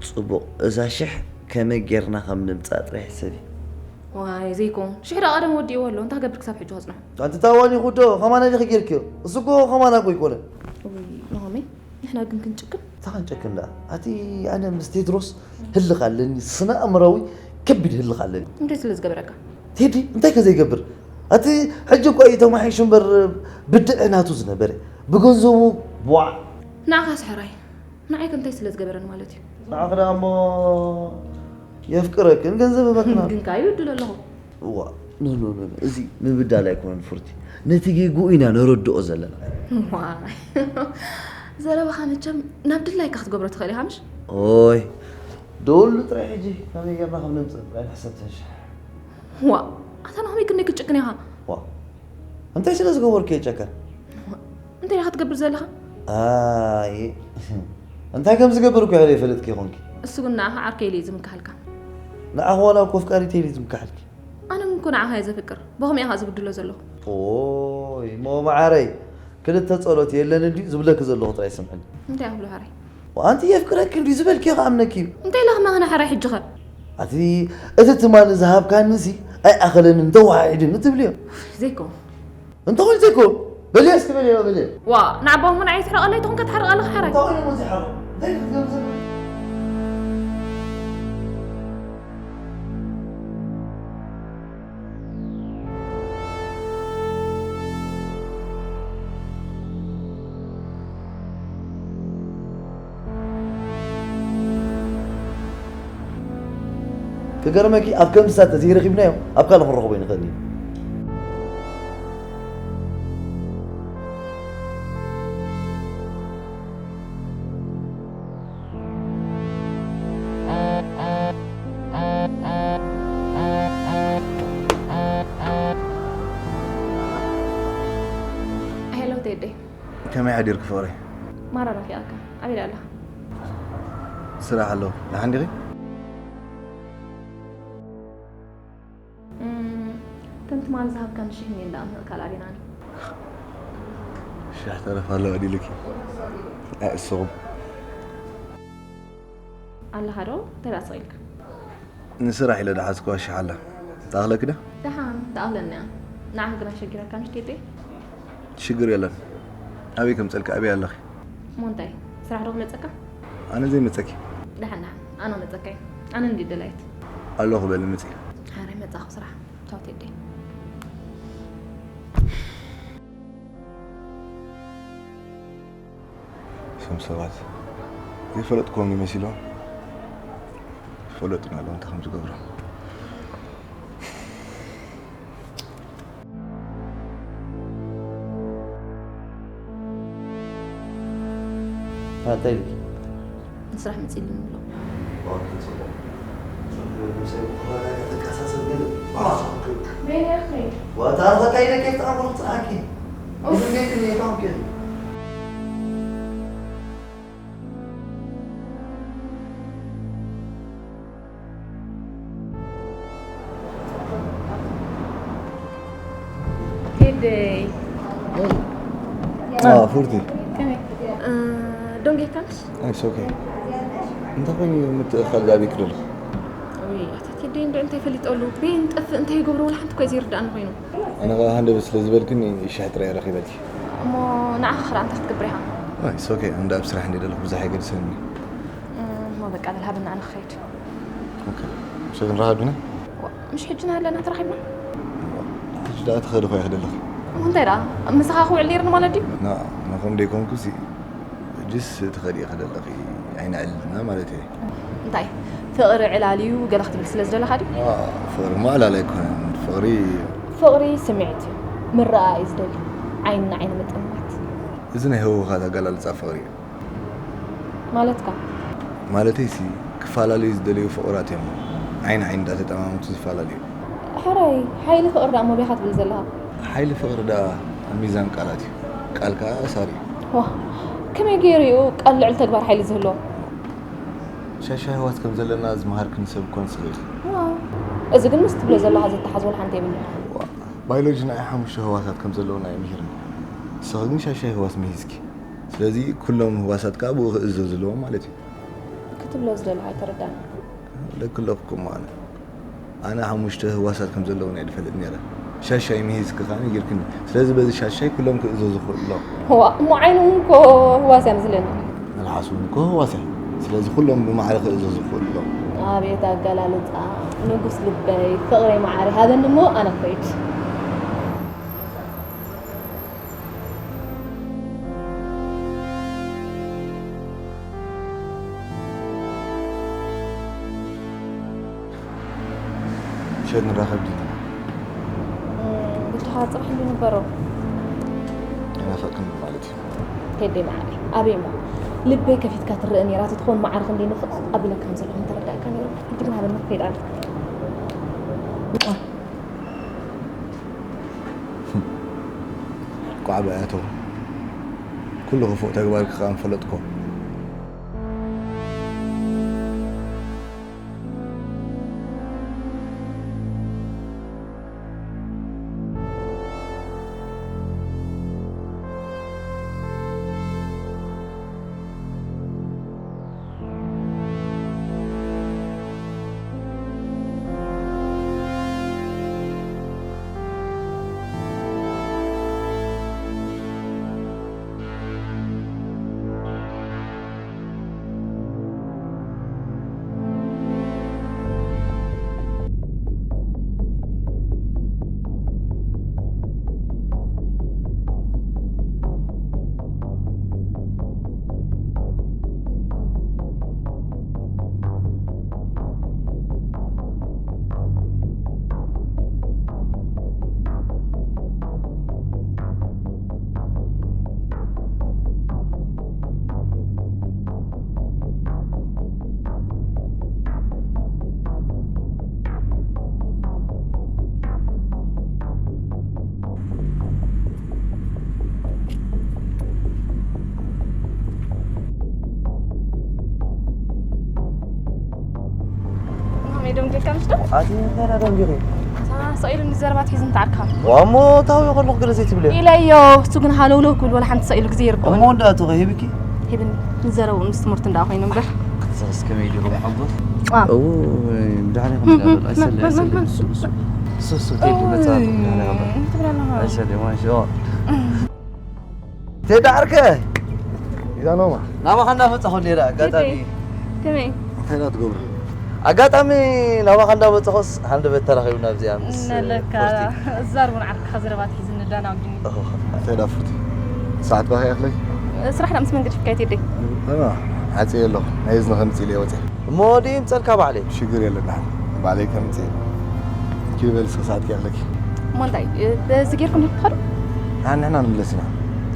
ጽቡቕ፣ እዛ ሽሕ ከመይ ጌርና ከም ንምጻእ ጥራይ ሕሰቢ። ዋይ፣ ዘይከውን። ሽሕ ደኣ ቀደም ወዲእዎ ኣሎ። እንታይ ክገብር ክሳብ ሕጂ ከጽንሖ? ኣንቲ ታዋኒ ኩዶ፣ ከማና ዲኺ ጌርክዮ? እሱ እኮ ከማና እኮ ኣይኮነን። ውይ፣ ናሆመይ፣ ንሕና ግን ክንጭክን? እንታይ ክንጨክን ደኣ? ኣቲ ኣነ ምስ ቴድሮስ ህልኽ ኣለኒ፣ ስነ ኣእምራዊ ከቢድ ህልኽ ኣለኒ። እንታይ ስለ ዝገበረካ? ቴዲ እንታይ ከ ዘይገብር? ኣቲ ሕጂ እኮ እዩ ተማሒሹ እምበር ብድዐ ናቱ ዝነበረ። ብገንዘቡ ቧዕ። ንዓኻስ ሕራይ፣ ንዓይ ከ እንታይ ስለ ዝገበረኒ ማለት እዩ? ንዓኺ ደኣ እሞ የፍቅረክን ገንዘብ ህበክን ኣሎ። ግን ከኣ ይብድሎ ኣለኹ። እዋ፣ ኖ፣ ኖ፣ ኖ፣ ኖ፣ እዚ ምብዳል ኣይኮነን ፍርቲ። ነቲ ጌግኡ ኢና ነረድኦ ዘለና። ዋይ። ዘረባኻ መቸም ናብ ድላይካ ክትገብሮ ትኽእል ኢኻ ምሽ? ኦይ፣ ደውሉ ጥራይ ሕጂ ከመይ ጌርና ከም ነምጽእ ጥራይ ንሕሰብ ትንሽ። ዋ፣ ኣታ ናሆመይ ክንደይ ክትጭክን ኢኻ? ዋ፣ እንታይ ስለ ዝገበርኩ እየ ጨከን? እንታይ ኢኻ ትገብር ዘለኻ? ኣይ፣ እንታይ ከም ዝገብር እኮ ኢኺ ዘይፈለጥኪ ኢኹንኪ። እሱ ግን ንዓኻ ዓርከይ ኢሉ እዩ ዝምክሓልካ። ንዓኺ ዋላ እኮ ኣፍቃሪተይ ኢሉ እዩ ዝምክሓልኪ። ኣነ እውን እኮ ንዓኻ እየ ዘፍቅር። ብኸመይ ኢኻ ዝብድሎ ዘለኹ? ኦይ፣ እሞ መዓረይ፣ ክልተ ጸሎት የለን እንድዩ ዝብለኪ ዘለኹ ጥራይ ስምዕኒ። እንታይ እብሎ ሓራይ? ኣንቲ የፍቅረኪ እንድዩ ዝበልኪዮ ክኣምነኪ እዩ። እንታይ ኢለ ክመኽና ሓራይ ሕጂ ኸ? ኣቲ እቲ ትማሊ ዝሃብካኒ ሲ ኣይኣኸለንን ተወሓሒድኒ ትብልዮ። ዘይኮን። እንታይ ኮይኑ ዘይኮን? በልዮ እስኪ በልዮ በልዮ። ዋ፣ ንዓቦም እውን ኣይትሕረቐለይ፣ ትኹን ከተሕርቐ ኣለኻ ሕራይ። እንታይ ኮይኑ እዚ ሓሮ? እንታይ ክትገብር ዘሎ? ክገርመኪ ኣብ ከምዚ ሳተ ዘይረኺብናዮ ኣብ ካልእ ክንረኽቦ ይንኽእል እዩ። ሄሎ ቴዲ። ከመይ ሓዲርኪ ፍቕረይ? ማራ ናፊቐካ። ኣበይ ኣለኻ? ስራሕ ኣለኹ። ደሓን ዲኺ? ከም ትማሊ ዝሃብካኒ ሽህ እኒኤ እንዳ ኣምልእካ ኣላቢናኒ። ሽሕ ተረፍ ኣለዋ ዲልኪ? ኣእስኹም ኣለኻ ዶ? እንታይ ደኣ ስቕ ኢልካ? ንስራሕ ኢለ ዝሓዝክዋ ሽሕ ኣላ። ትኣኽለኪ ዶ? ደሓን ትኣኽለኒ እያ። ንዓኻ ግን ኣሸጊራካ ምሽ ቴቴ? ሽግር የለን። ኣበይ ከምፀልኪ ኣበይ ኣለኺ? እሞ እንታይ ስራሕ ዶ ክመፀካ? ኣነ ዘይመፀኪ። ደሓን ደሓን ኣነ መፀካ እዩ። ኣነ እንዲ ደላይት። ኣለኹ በሊ ምፂ። ሓራይ መፃኹ ስራሕ። ቻው ቴዴ። እዞም ሰባት ዘይፈለጥክዎም ይመሲሎም። ይፈለጡና ኣለዉ እንታይ ከም ዝገብሩ። እንታይ ኢልኪ? ንስራሕ መፂእልኒ ኣሎ። ዋታ ኣርኸታይ ደቂ ፍጣን ኩሉ ክፅዓኪ እንዴት እኔ ታውቂ ቴደይ ፉርቲ ዶንጌካንስ ኦኬ። እንታይ ኮይኑ ምትእኻል ዛቢክ ደሎ ቴደይ እንዶ እንታይ ፈሊጠሉ ቤን ጠፍእ እንታይ ይገብሮ ወላ ሓንቲ እኮ ዘይርዳእኒ ኮይኑ ኣነ ከዓ ሃንደበት ስለ ዝበልክኒ ሽሕ ጥራይ ረኺበልኪ እሞ ንዓኻ ክረኣ እንታይ ክትገብር ኢኻ ኦኬ። እንዳ ኣብ ስራሕ እንደ ደለኹ ብዙሕ ኣይገድሰኒ እሞ በቃ በል ሃበና ኣነ ክኸይድ ምሸት ንራኸብ ዲና ምሽ ሕጂ ናሃለና ተራኺብና ሕጂ ደኣ ትኸዲ ኾ ይኽደለኺ እንታይ ደኣ ምሳኻ ክውዕል ነይርኒ ማለት ድዩ ናኹም ደይኮንኩሲ ሕጅስ ትኸዲ ኢኺ ደለኺ ኣይንዕልልና ማለት እየ እንታይ ፍቕሪ ዕላል እዩ ገለ ክትብል ስለ ዝደለኻ ድዩ ፍቕሪ ሞ ዕላል ኣይኮነን ፍቕሪ ፍቕሪ ስምዒት እዩ ምረኣ እዩ ዝደሊ ዓይኒ ንዓይኒ ምጥምማት እዚ ናይ ህወኻት ኣገላልፃ ፍቕሪ እዩ ማለትካ? ማለተይሲ ክፈላለዩ ዝደለዩ ፍቑራት እዮም ዓይኒ ዓይኒ እንዳተጠማመቱ ዝፈላለዩ። ሕራይ ሓይሊ ፍቕሪ ደኣ እሞ በይኻ ትብል ዘለኻ? ሓይሊ ፍቕሪ ደኣ ኣብ ሚዛን ቃላት እዩ። ቃል ከኣ ኣሳሪ እዩ። ዋእ ከመይ ገይሩ እዩ ቃል ልዕሊ ተግባር ሓይሊ ዝህልዎ? ሻሻይ ኣሕዋት ከም ዘለና ዝመሃርክኒ ሰብ እኮ ንስኺ ኢኺ። ዋእ እዚ ግን ምስ ትብሎ ዘለኻ ዘተሓዝ ወላ ሓንቲ የብሉን። ዋእ ባዮሎጂ ንዓይ ሓሙሽተ ህዋሳት ከም ዘለውና እዩ ምሂርኒ። ንስኺ ግን ሻሻይ ህዋስ ምሂዝኪ። ስለዚ ኩሎም ህዋሳት ከኣ ብኡ ክእዘዙ ኣለዎም ማለት እዩ። ክትብሎ ዝደለኻ ኣይተረዳእንን። ክብለኪ ኣለኹ እኮ እሞ ኣነ። ኣነ ሓሙሽተ ህዋሳት ከም ዘለውና እየ ዝፈልጥ ነይረ። ሻሻይ ምሂዝኪ ከኣ ነጊርክኒ። ስለዚ በዚ ሻሻይ ኩሎም ክእዘዙ ክኽእሉ ኣለዎም። ዋእ እሞ ዓይኒ እውን እኮ ህዋስ እያ መስለኒ። መልሓስ እውን እኮ ህዋስ እያ። ስለዚ ኩሎም ብማዕረ ክእዘዙ ክኽእሉ ኣለዎም። ኣቤት ኣገላልጻ ንጉስ ልበይ ፍቕረይ መዓረይ ሃበኒ እሞ ኣነ ክኸይድ። ምሸት ንራኸብ ዲና? ብልትኻ ፅባሕ እንዲ ንበሮ ይናፈቅኒ ማለት እዩ ቴደይ መዓረይ ኣበይ እሞ ልበይ ከፊትካ ትረአ ነይራ ተትኸውን መዓረ ክንደይ ንፍቕ ኣቢለካ ከም ዘለኹ ምተረዳእካ ነይሩ ሕጂ ግን ሃበኒ ክኸይድ ኣነ ኳዕ ብኣያተው ኩሉ ክፉእ ተግባርኪ ከኣ ምፈለጥኮ። ኣቲ እንታይ ደንጊኺ? ኣታ ሰኢሉ ንዘረባት ሒዝ እንተዓርካ ዋሞ ታዊ ከለኹ ገለ ዘይትብልዮ ኢለዮ። እሱ ግን ሃለውለው ክብል ወላ ሓንቲ ሰኢሉ ግዜ ይርድኦ እሞ እንዳ ኣቱ ሂብኪ ሂብን ንዘረቡ ምስ ትምህርቲ እንዳ ኮይኑ እምበር ዘስ ከመይ ዲኹም ሓጎስ ዋ። እው ብዳሕሪ ኹም እንዳበል ኣይሰለ ኣይሰለ ሱሱ ቴዲ መጻ ብዳሕሪ ኹም ኣይሰለ ማሽ ኦ ቴዲ ዓርከ ኢዛ ኖማ ናባኻ እንዳመጻኹ ነይረ ኣጋጣሚ ከመይ እንታይ ዳ ትገብሩ ኣጋጣሚ ናባኻ እንዳመጻኹስ ሃንደበት ተራኺብና ኣብዚኣ ምስ ነለካ ፎርቲ እዛርቡን ዓርክኻ ዘረባት ሒዝ ንዳናጉ እንታይ ዳ ፍርቲ ሰዓት ባኺ ኣኽለይ ስራሕ ዳ ምስ መንገድ ሽፍካየት የደይ ኣና ዓጽየ ኣለኹ ናይ እዝኒ ከምጽእ ኢለ ወጽየ እሞ ድምፀልካ ባዕለይ ሽግር የለን ዳሓን ባዕለይ ከምጽእ ኪበል እስኺ ሰዓት ከይኣኽለኪ እሞ እንታይ በዚ ጌርኩም ዲኹም ትኸዱ ኣንሕና ንምለስ ኢና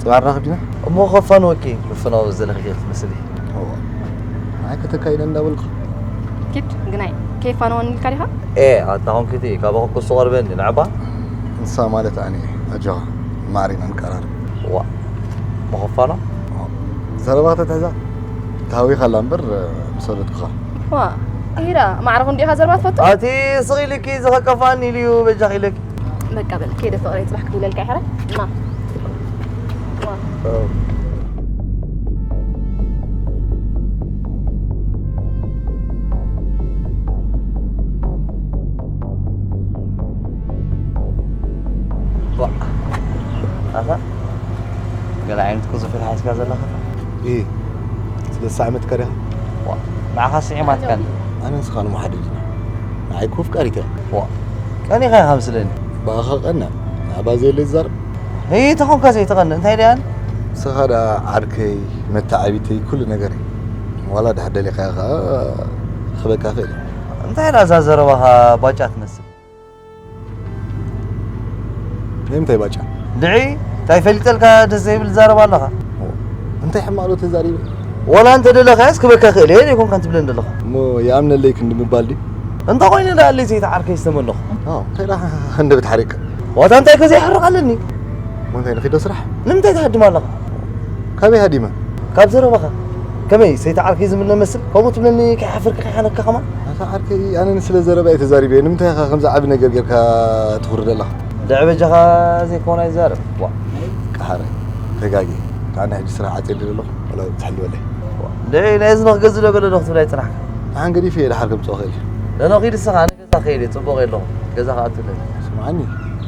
ጽባሕ ራኽብ ዲና እሞ ከፋንወኪ ምፍናው ዘለኺ ክትመስሊ ኣይ ከተካይደ እንዳበልኩ ኪድ ግናይ ከይፋነወኒ ኢልካ ዲኻ ኤ ኣታ ኾንኪቲ ካባኹ ክሱ ቀርበኒ ንዕባ ንሳ ማለት ኣነ ኣጆኻ ማዕሪና ንቀራርብ ዋ መኸፋና ዘረባ ከተትሕዛ ተሃዊኻ ኣላ እምበር ምስ ወለድኩኻ ዋ ኢራ ማዕረ ክንዲኻ ዘረባ ትፈቱ ኣቲ ስቕ ኢልኪ ዝኸከፋኒ ኢሉ እዩ በጃኺ ኢለኪ በቃ በል ከይደ ፍቕረይ ፅባሕ ክድውለልካ ይሕረ ማ ማ ኣታ ገለ ዓይነት ቅዙፊት ሓዝካ ዘለኻ ኢ ስለሳ ዓመት ከሪኻ ንዓኻ ስዒማትካን ኣነ ንስኻ ንመሓደድ ኢና ንዓይ ኮፍ ቀሪተ ቀኒኻ ኢኻ ምስለኒ ብኣኻ ቀና ንኣባ ዘየለ ዝዛረብ ተኾንካ ዘይትቐንእ እንታይ ደያን ንስኻ ደኣ ዓርከይ መተዓቢተይ ኩሉ ነገረይ ዋላ ድሕር ደሊኻዮ ኸዓ ክበካ ክእል እንታይ ደኣ እዛ ዘረባኻ ባጫ ትመስል ንምንታይ ባጫ ድዒ እንታይ ፈሊጠልካ ደስ ዘይብል ትዛረብ ኣለኻ እንታይ ሕማቕ ዶ ተዛሪበ ወላ እንተ ደለኻዮስ ክበካ ክእል እየ ዘይኮንካ ትብለኒ ዘለኻ እሞ ይኣምነለይ ክንዲ ምባል ድዩ እንተ ኮይኑ ደኣ ኣለይ ዘይተዓርከይ ዝተመነኹ እንታይ ደኣ ሃንደበት ሓሪቅ ዋታ እንታይ ከ ዘይሕርቕ ኣለኒ እሞ እንታይ ንኺዶ ስራሕ ንምንታይ ትሃድም ኣለኻ ካበይ ሃዲመ ካብ ዘረባኻ ከመይ ሰይቲ ዓርከይ ዝምነ መስል ከምኡ ትብለኒ ከይሓፈርካ ከይሓነካ ከማን ኣታ ዓርከይ ኣነ ንስለ ዘረባ እየ ተዛሪበ ንምንታይ ኢኻ ከምዚ ዓቢ ነገር ጌርካ ትኹርድ ኣለኻ ድዒ በጃኻ ዘይኮነ ይዛረብ ዋ ቀሓረ ተጋጊ ኣነ ሕጂ ስራሕ ዓፅየ ኣለኹ ወላ ትሕልወለይ ድዒ ናይ እዝኒ ክገዝእ ዶ ገለ ዶ ክትብል ኣይፅናሕካ ኣን ገዲፈ እየ ድሓር ከምፅኦ ክእል ደኖ ኺድ እስኻ ኣነ ገዛ ከይደ ፅቡቕ የለኹ ገዛ ክኣትለኒ ስምዓኒ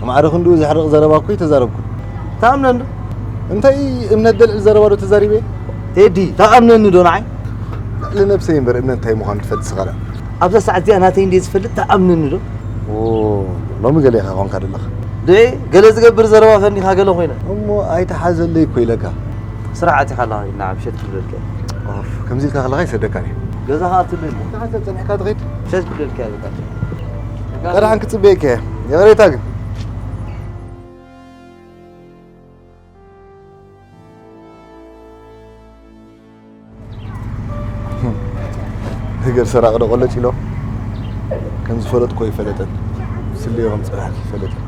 ማዕረ ክንድኡ ዘሕርቕ ዘረባ እኮ ኣይተዛረብኩን ተኣምነኒ እንታይ እምነት ደልዕል ዘረባ ዶ ተዛሪበ ቴዲ ተኣምነኒ ዶ ንዓይ ልዕሊ ነብሰይ እምበር እምነት እንታይ ምዃኑ ትፈልጥ ስኻ ደኣ ኣብዛ ሰዓት እዚኣ ናተይ እንደ ዝፈልጥ ተኣምነኒ ዶ ሎሚ ገለ ኢኻ ኾንካ ዘለኻ ድዒ ገለ ዝገብር ዘረባ ፈኒኻ ገለ ኮይነ እሞ ኣይተሓዘለይ እኮ ኢለካ ስራሕ ኣቲኻ ኣለኻ ኢልና ምሸት ክብለልካ ከምዚ ኢልካ ከለኻ ይሰደካን እዩ ገዛ ከኣትሉ ኢሉ ተሓሰብ ፀኒሕካ ትኸይድ ምሸት ክብለልካ በቃ ቀዳሓን ክፅበየካ እየ ይቕሬታ ግን ነገር ሰራቂ ዶ ቆለጭ ኢሎም ከም ዝፈለጥኮ ይፈለጠን ስለዮ ከም ፀናሕኪ ይፈለጠን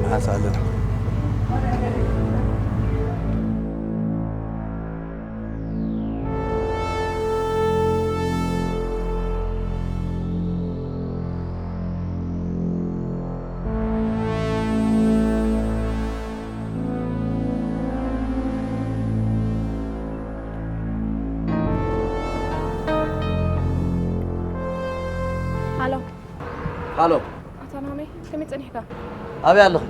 ንሓሳ ኣለና ሃሎ ሃሎ ኣታ ናሆመይ ከመይ ጸኒሕካ ኣበይ ኣለኺ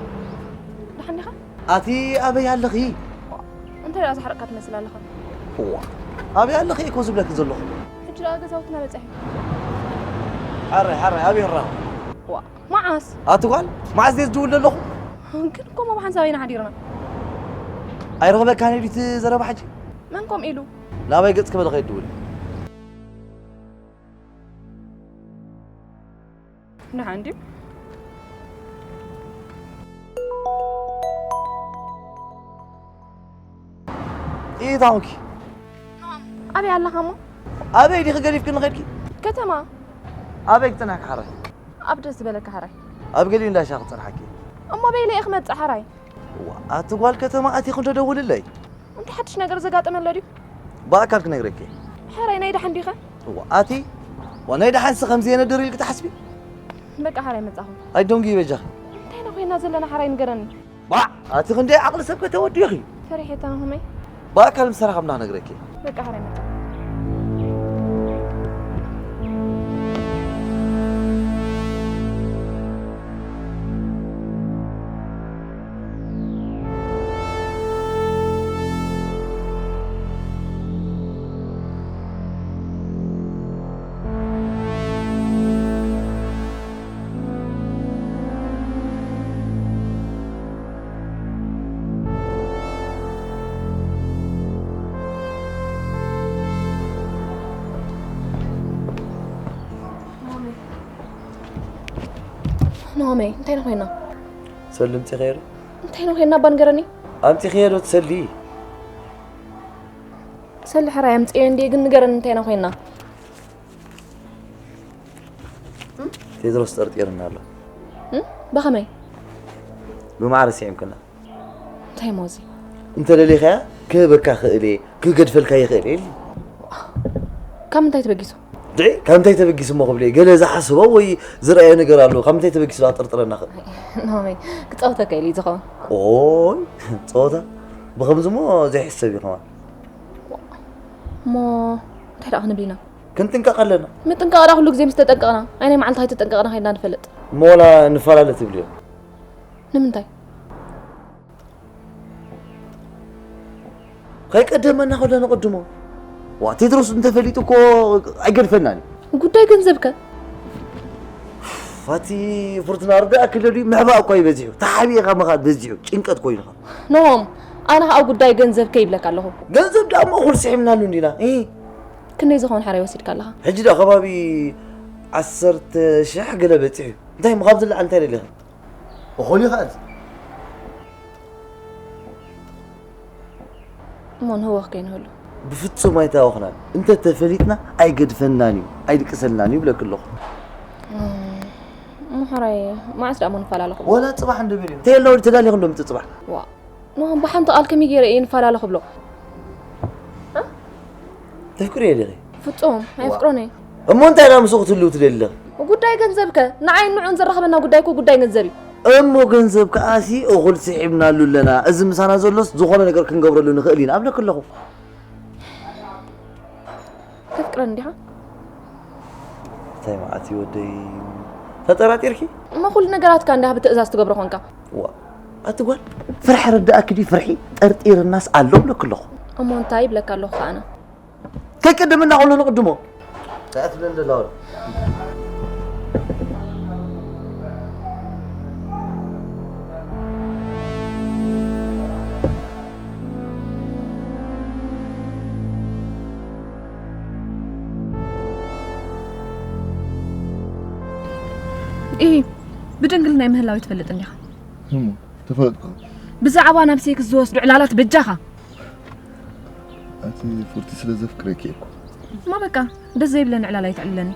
ደሓን ዲኻ ኣቲ ኣበይ ኣለኺ እንታይ ደኣ ዝሓረቕካ ትመስል ኣለኻ እዋ ኣበይ ኣለኺ እኮ ዝብለኪ ዘለኹ ሕጂ ደኣ ገዛውትና በጻሒ ሓራይ ሓራይ ኣበይ ራ ዋ መዓስ ኣቲ ጓል መዓስ ደስ ዝውል ዘለኹ ግን እኮ ሞ ብሓንሳብ ኢና ሓዲርና ኣይረኽበካን እዩ ድዩ እቲ ዘረባ ሕጂ መን ከምኡ ኢሉ ናበይ ገጽ ክበለ ከይድውል ደሓን ድዩ ኢታውኪ ኣበይ ኣለኻ እሞ ኣበይ ዲኺ ገዲፍክኒ ኸድኪ ከተማ ኣበይ ክጽናሕኪ ሓራይ ኣብ ደስ ዝበለካ ሓራይ ኣብ ገሊኡ እንዳሻ ክጽንሓኪ እሞ በይለ ኢኽ መጽእ ሓራይ ኣቲ ጓል ከተማ ኣቲኺ እንዶ ደውልለይ እንታይ ሓድሽ ነገር ዘጋጠመ ኣሎ ድዩ ብኣካል ክነግረኪ ሓራይ ናይ ደሓን ዲኸ ኣቲ ዋናይ ደሓንሲ ከምዚ የነድር ኢልክ ትሓስቢ? በቃ ሓራይ መጻኹ። ኣይዶንጊ በጃ። እንታይ ኢና ኮይና ዘለና ሓራይ ንገረኒ። ባዕ! ኣቲ ክንደይ ዓቕሊ ሰብ ከተወዲኺ? ፈሪሐ እታ ናሆመይ። ብኣካል ምስ ተራኸብና ክነግረኪ። በቃ ሓራይ መጻኹ። ናሆመይ፣ እንታይ ኢና ኮይና? ሰሊ ኣምጺኸዮ ዶ? እንታይ ኢና ኮይና እባ ንገረኒ? ኣምጺኸዮ ዶ ትሰሊ? ሰሊ ሕራይ ኣምጺኤዮ እንድየ፣ ግን ንገረኒ እንታይ ኢና ኮይና? ቴድሮስ ጠርጢርና ኣሎ። እም? ብኸመይ? ብማዕረ ስዒምክና። እንታይ እሞ እዚ? እንተደሊኻያ ክህበካ ክእል እየ፣ ክገድፈልካ ይኽእል እየ ኢሉ። ካብ ምንታይ ተበጊሱ? ድዒ፣ ካብ ምንታይ ተበጊሱ እሞ ክብል እየ? ገለ ዝሓስቦ ወይ ዝረኣዮ ነገር ኣሎ። ካብ ምንታይ ተበጊሱ ኣጠርጥረና ክእል? ናሆመይ፣ ክጻወተካ ኢሉ እዩ ዝኸውን። ኦይ፣ ጸወታ? ብኸምዚ እሞ ዘይሕሰብ እዩ ከማን። እሞ እንታይ ደኣ ክንብል ኢና? ክንጥንቀቕ ኣለና። ምጥንቃቕ ደኣ ኩሉ ግዜ ምስ ተጠንቀቕና፣ ኣይ ናይ መዓልቲ ኣይተጠንቀቕና ከይድና ንፈልጥ። እሞ ዋላ ንፈላለ ትብልዮ? ንምንታይ? ከይቀደመና ከሎ ንቕድሞ። ዋ፣ ቴድሮስ እንተፈሊጡ እኮ ኣይገድፈናን እዩ። ጉዳይ ገንዘብከ? ፋቲ፣ ፍርቱና፣ ርዳእ ክለሉ ምሕባእ እኳ እዩ በዚሑ። ተሓቢእኻ ምኻድ በዚሑ። ጭንቀት ኮይኑኻ። ኖሆም፣ ኣነ ኸኣ ጉዳይ ገንዘብከ ይብለካ ኣለኹ። ገንዘብ ደኣ እሞ እኹል ስሒምናሉ እንዲና። እ? ክንደይ ዝኸውን ሓራይ ወሲድካ ኣለኻ? ሕጂ ደኣ ከባቢ ዓሰርተ ሽሕ ገለ በጺሑ እዩ። እንታይ እሞ ካብዚ ንላዕሊ እንታይ ደሊኻ? እኹል እዩ ኸኣ እዚ። እሞ ንህወኽ ከይንህሉ። ብፍጹም ኣይተዋኽናን። እንተ ተፈሊጥና ኣይገድፈናን እዩ፣ ኣይድቅሰልናን እዩ ይብለኪ ኣለኹ። እም፣ እሞ ሕራይ መዓስ ደኣ እሞ ንፈላለኹ? ወላ ጽባሕ እንዶ በልዮ። እንተ የለወ ተዳሊኹ እንዶ ምጽእ ጽባሕ። ዋ፣ ኖሆም ብሓንቲ ቃል ከመይ ገይረ እየ ንፈላለ ክብሎ? እ? ተፍቅርዮ ዲኺ? ፍጹም፣ ኣይፍቅሮን እየ። እሞ እንታይ ደኣ ምስኡ ክትህልው ትደሊ ኣለኺ? ጉዳይ ገንዘብከ? ንዓይን ንዑን ዘራኽበና ጉዳይ እኮ ጉዳይ ገንዘብ እዩ። እሞ ገንዘብ ከኣሲ እኹል ስሒብናሉ ኣለና። እዚ ምሳና ዘሎስ ዝኾነ ነገር ክንገብረሉ ንኽእል ኢና እብለኪ ኣለኹ። ተፍቅረኒ ዲኻ? እንታይ መዓት እዩ ወደይ? ተጠራጢርኪ? እሞ ኩሉ ነገራትካ እንዲኻ ብትእዛዝ ትገብሮ ኾንካ። ዋ፣ ኣቲ ጓል፣ ፍርሒ ርድኣኪ ድዩ? ፍርሒ ጠርጢርናስ ኣሎ እብለኪ ኣለኹ። እሞ እንታይ ይብለካ ኣለኹ ከኣ ኣነ? ከይቀደመና ከሎ ንቕድሞ። እንታይ እያ ትብለኒ ዘላ ወላ? ኢሂ፣ ብድንግልናይ ምህላወይ ትፈልጥ እንዲኻ። እሞ፣ ተፈለጥኩ። ብዛዕባ ናብ ሴክስ ዝወስዱ ዕላላት በጃኻ። ኣቲ ፉርቲ ስለ ዘፍቅረኪ እኮ። እሞ በቃ፣ ደስ ዘይብለኒ ዕላል ኣይተዕልለኒ።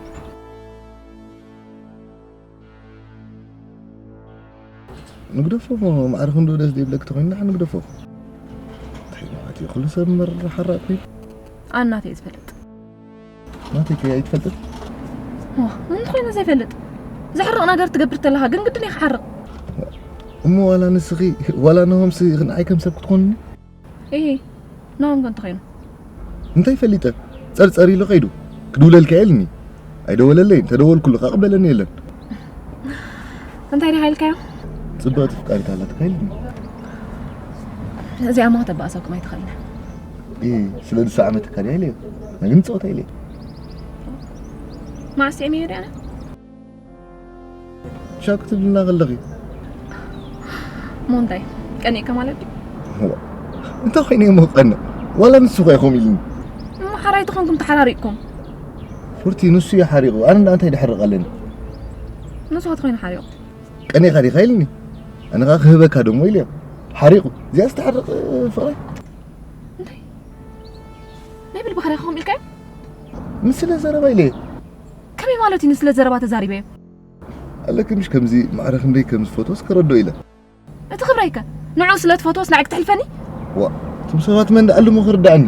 ንግደፎ፣ ማዕረ ክንድኡ ደስ ዘይብለኪ ተኾይኑ ንዓ ንግደፎ። እንታይ ማለት እዩ? ኩሉ ሰብ መራር ሓራቕ ኮይኑ። ኣነ ናተይ እየ ዝፈልጥ። ናተይ ከ ኣይትፈልጥን? ዋ፣ እንታይ ኮይኑ ዘይፈልጥ? ዘሕርቕ ነገር ትገብር ተለኻ ግን ግድን እየ ክሓርቕ። እሞ ዋላ ንስኺ፣ ዋላ ንሆምሲ ንዓይ ከም ሰብ ክትኾንኒ? ኢሂ፣ ናሆም ከ እንታይ ኮይኑ? እንታይ ፈሊጠ? ጸርጸር ኢሉ ከይዱ። ክድውለልካ ኢልኒ። ኣይደወለለይን። ተደወልኩሉ ከቕበለኒ የለን። እንታይ ዲኻ ኢልካዮ? ጽብቕቲ ፍቃሪት ኣላትካ ኢልኒ። እዚኣ እሞ ከተባእሰኩም ኣይትኽእልን። ኢ፣ ስለ ንሳ ዓመትካ ድያ ኢለዮ። ግን ጸወታ ኢለዮ። መዓስ እየ ሪኣና? ሻው ክትብልና ከለኺ። እሞ እንታይ? ቀኒእካ ማለት ድዩ? ዋ፣ እንታይ ኮይነ እሞ ክቐንእ? ዋላ ንሱ እኮ እዩ ከምኡ ኢሉኒ። እሞ ሓራይ ተኾንኩም ተሓራሪቕኩም? ፉርቲ፣ ንሱ እዩ ሓሪቑ። ኣነ እንዳ እንታይ ድሕርቕ ኣለኒ? ንሱ ከ ተኾይኑ ሓሪቑ? ቀኒእካ ዲኻ ኢሉኒ። ኣነ ኸዓ ክህበካ ደሞ ኢለዮ። ሓሪቑ። እዚኣ ዝተሓርቕ ፍቕሪ? እንታይ? ናይ ብልቢ ሓራይ ከምኡ ኢልካዮ? ንስለ ዘረባ ኢለዮ። ከመይ ማለት እዩ ንስለ ዘረባ ተዛሪበዮ? ኣለኪ ምሽ ከምዚ ማዕረ ክንደይ ከም ዝፈትዎስ ከረድኦ ኢለ። እቲ ክብረይከ? ንዑ ስለ ትፈትዎስ ንዓይ ክትሕልፈኒ? ዋ፣ እቶም ሰባት መን ደኣሉ እሞ ክርድኣኒ?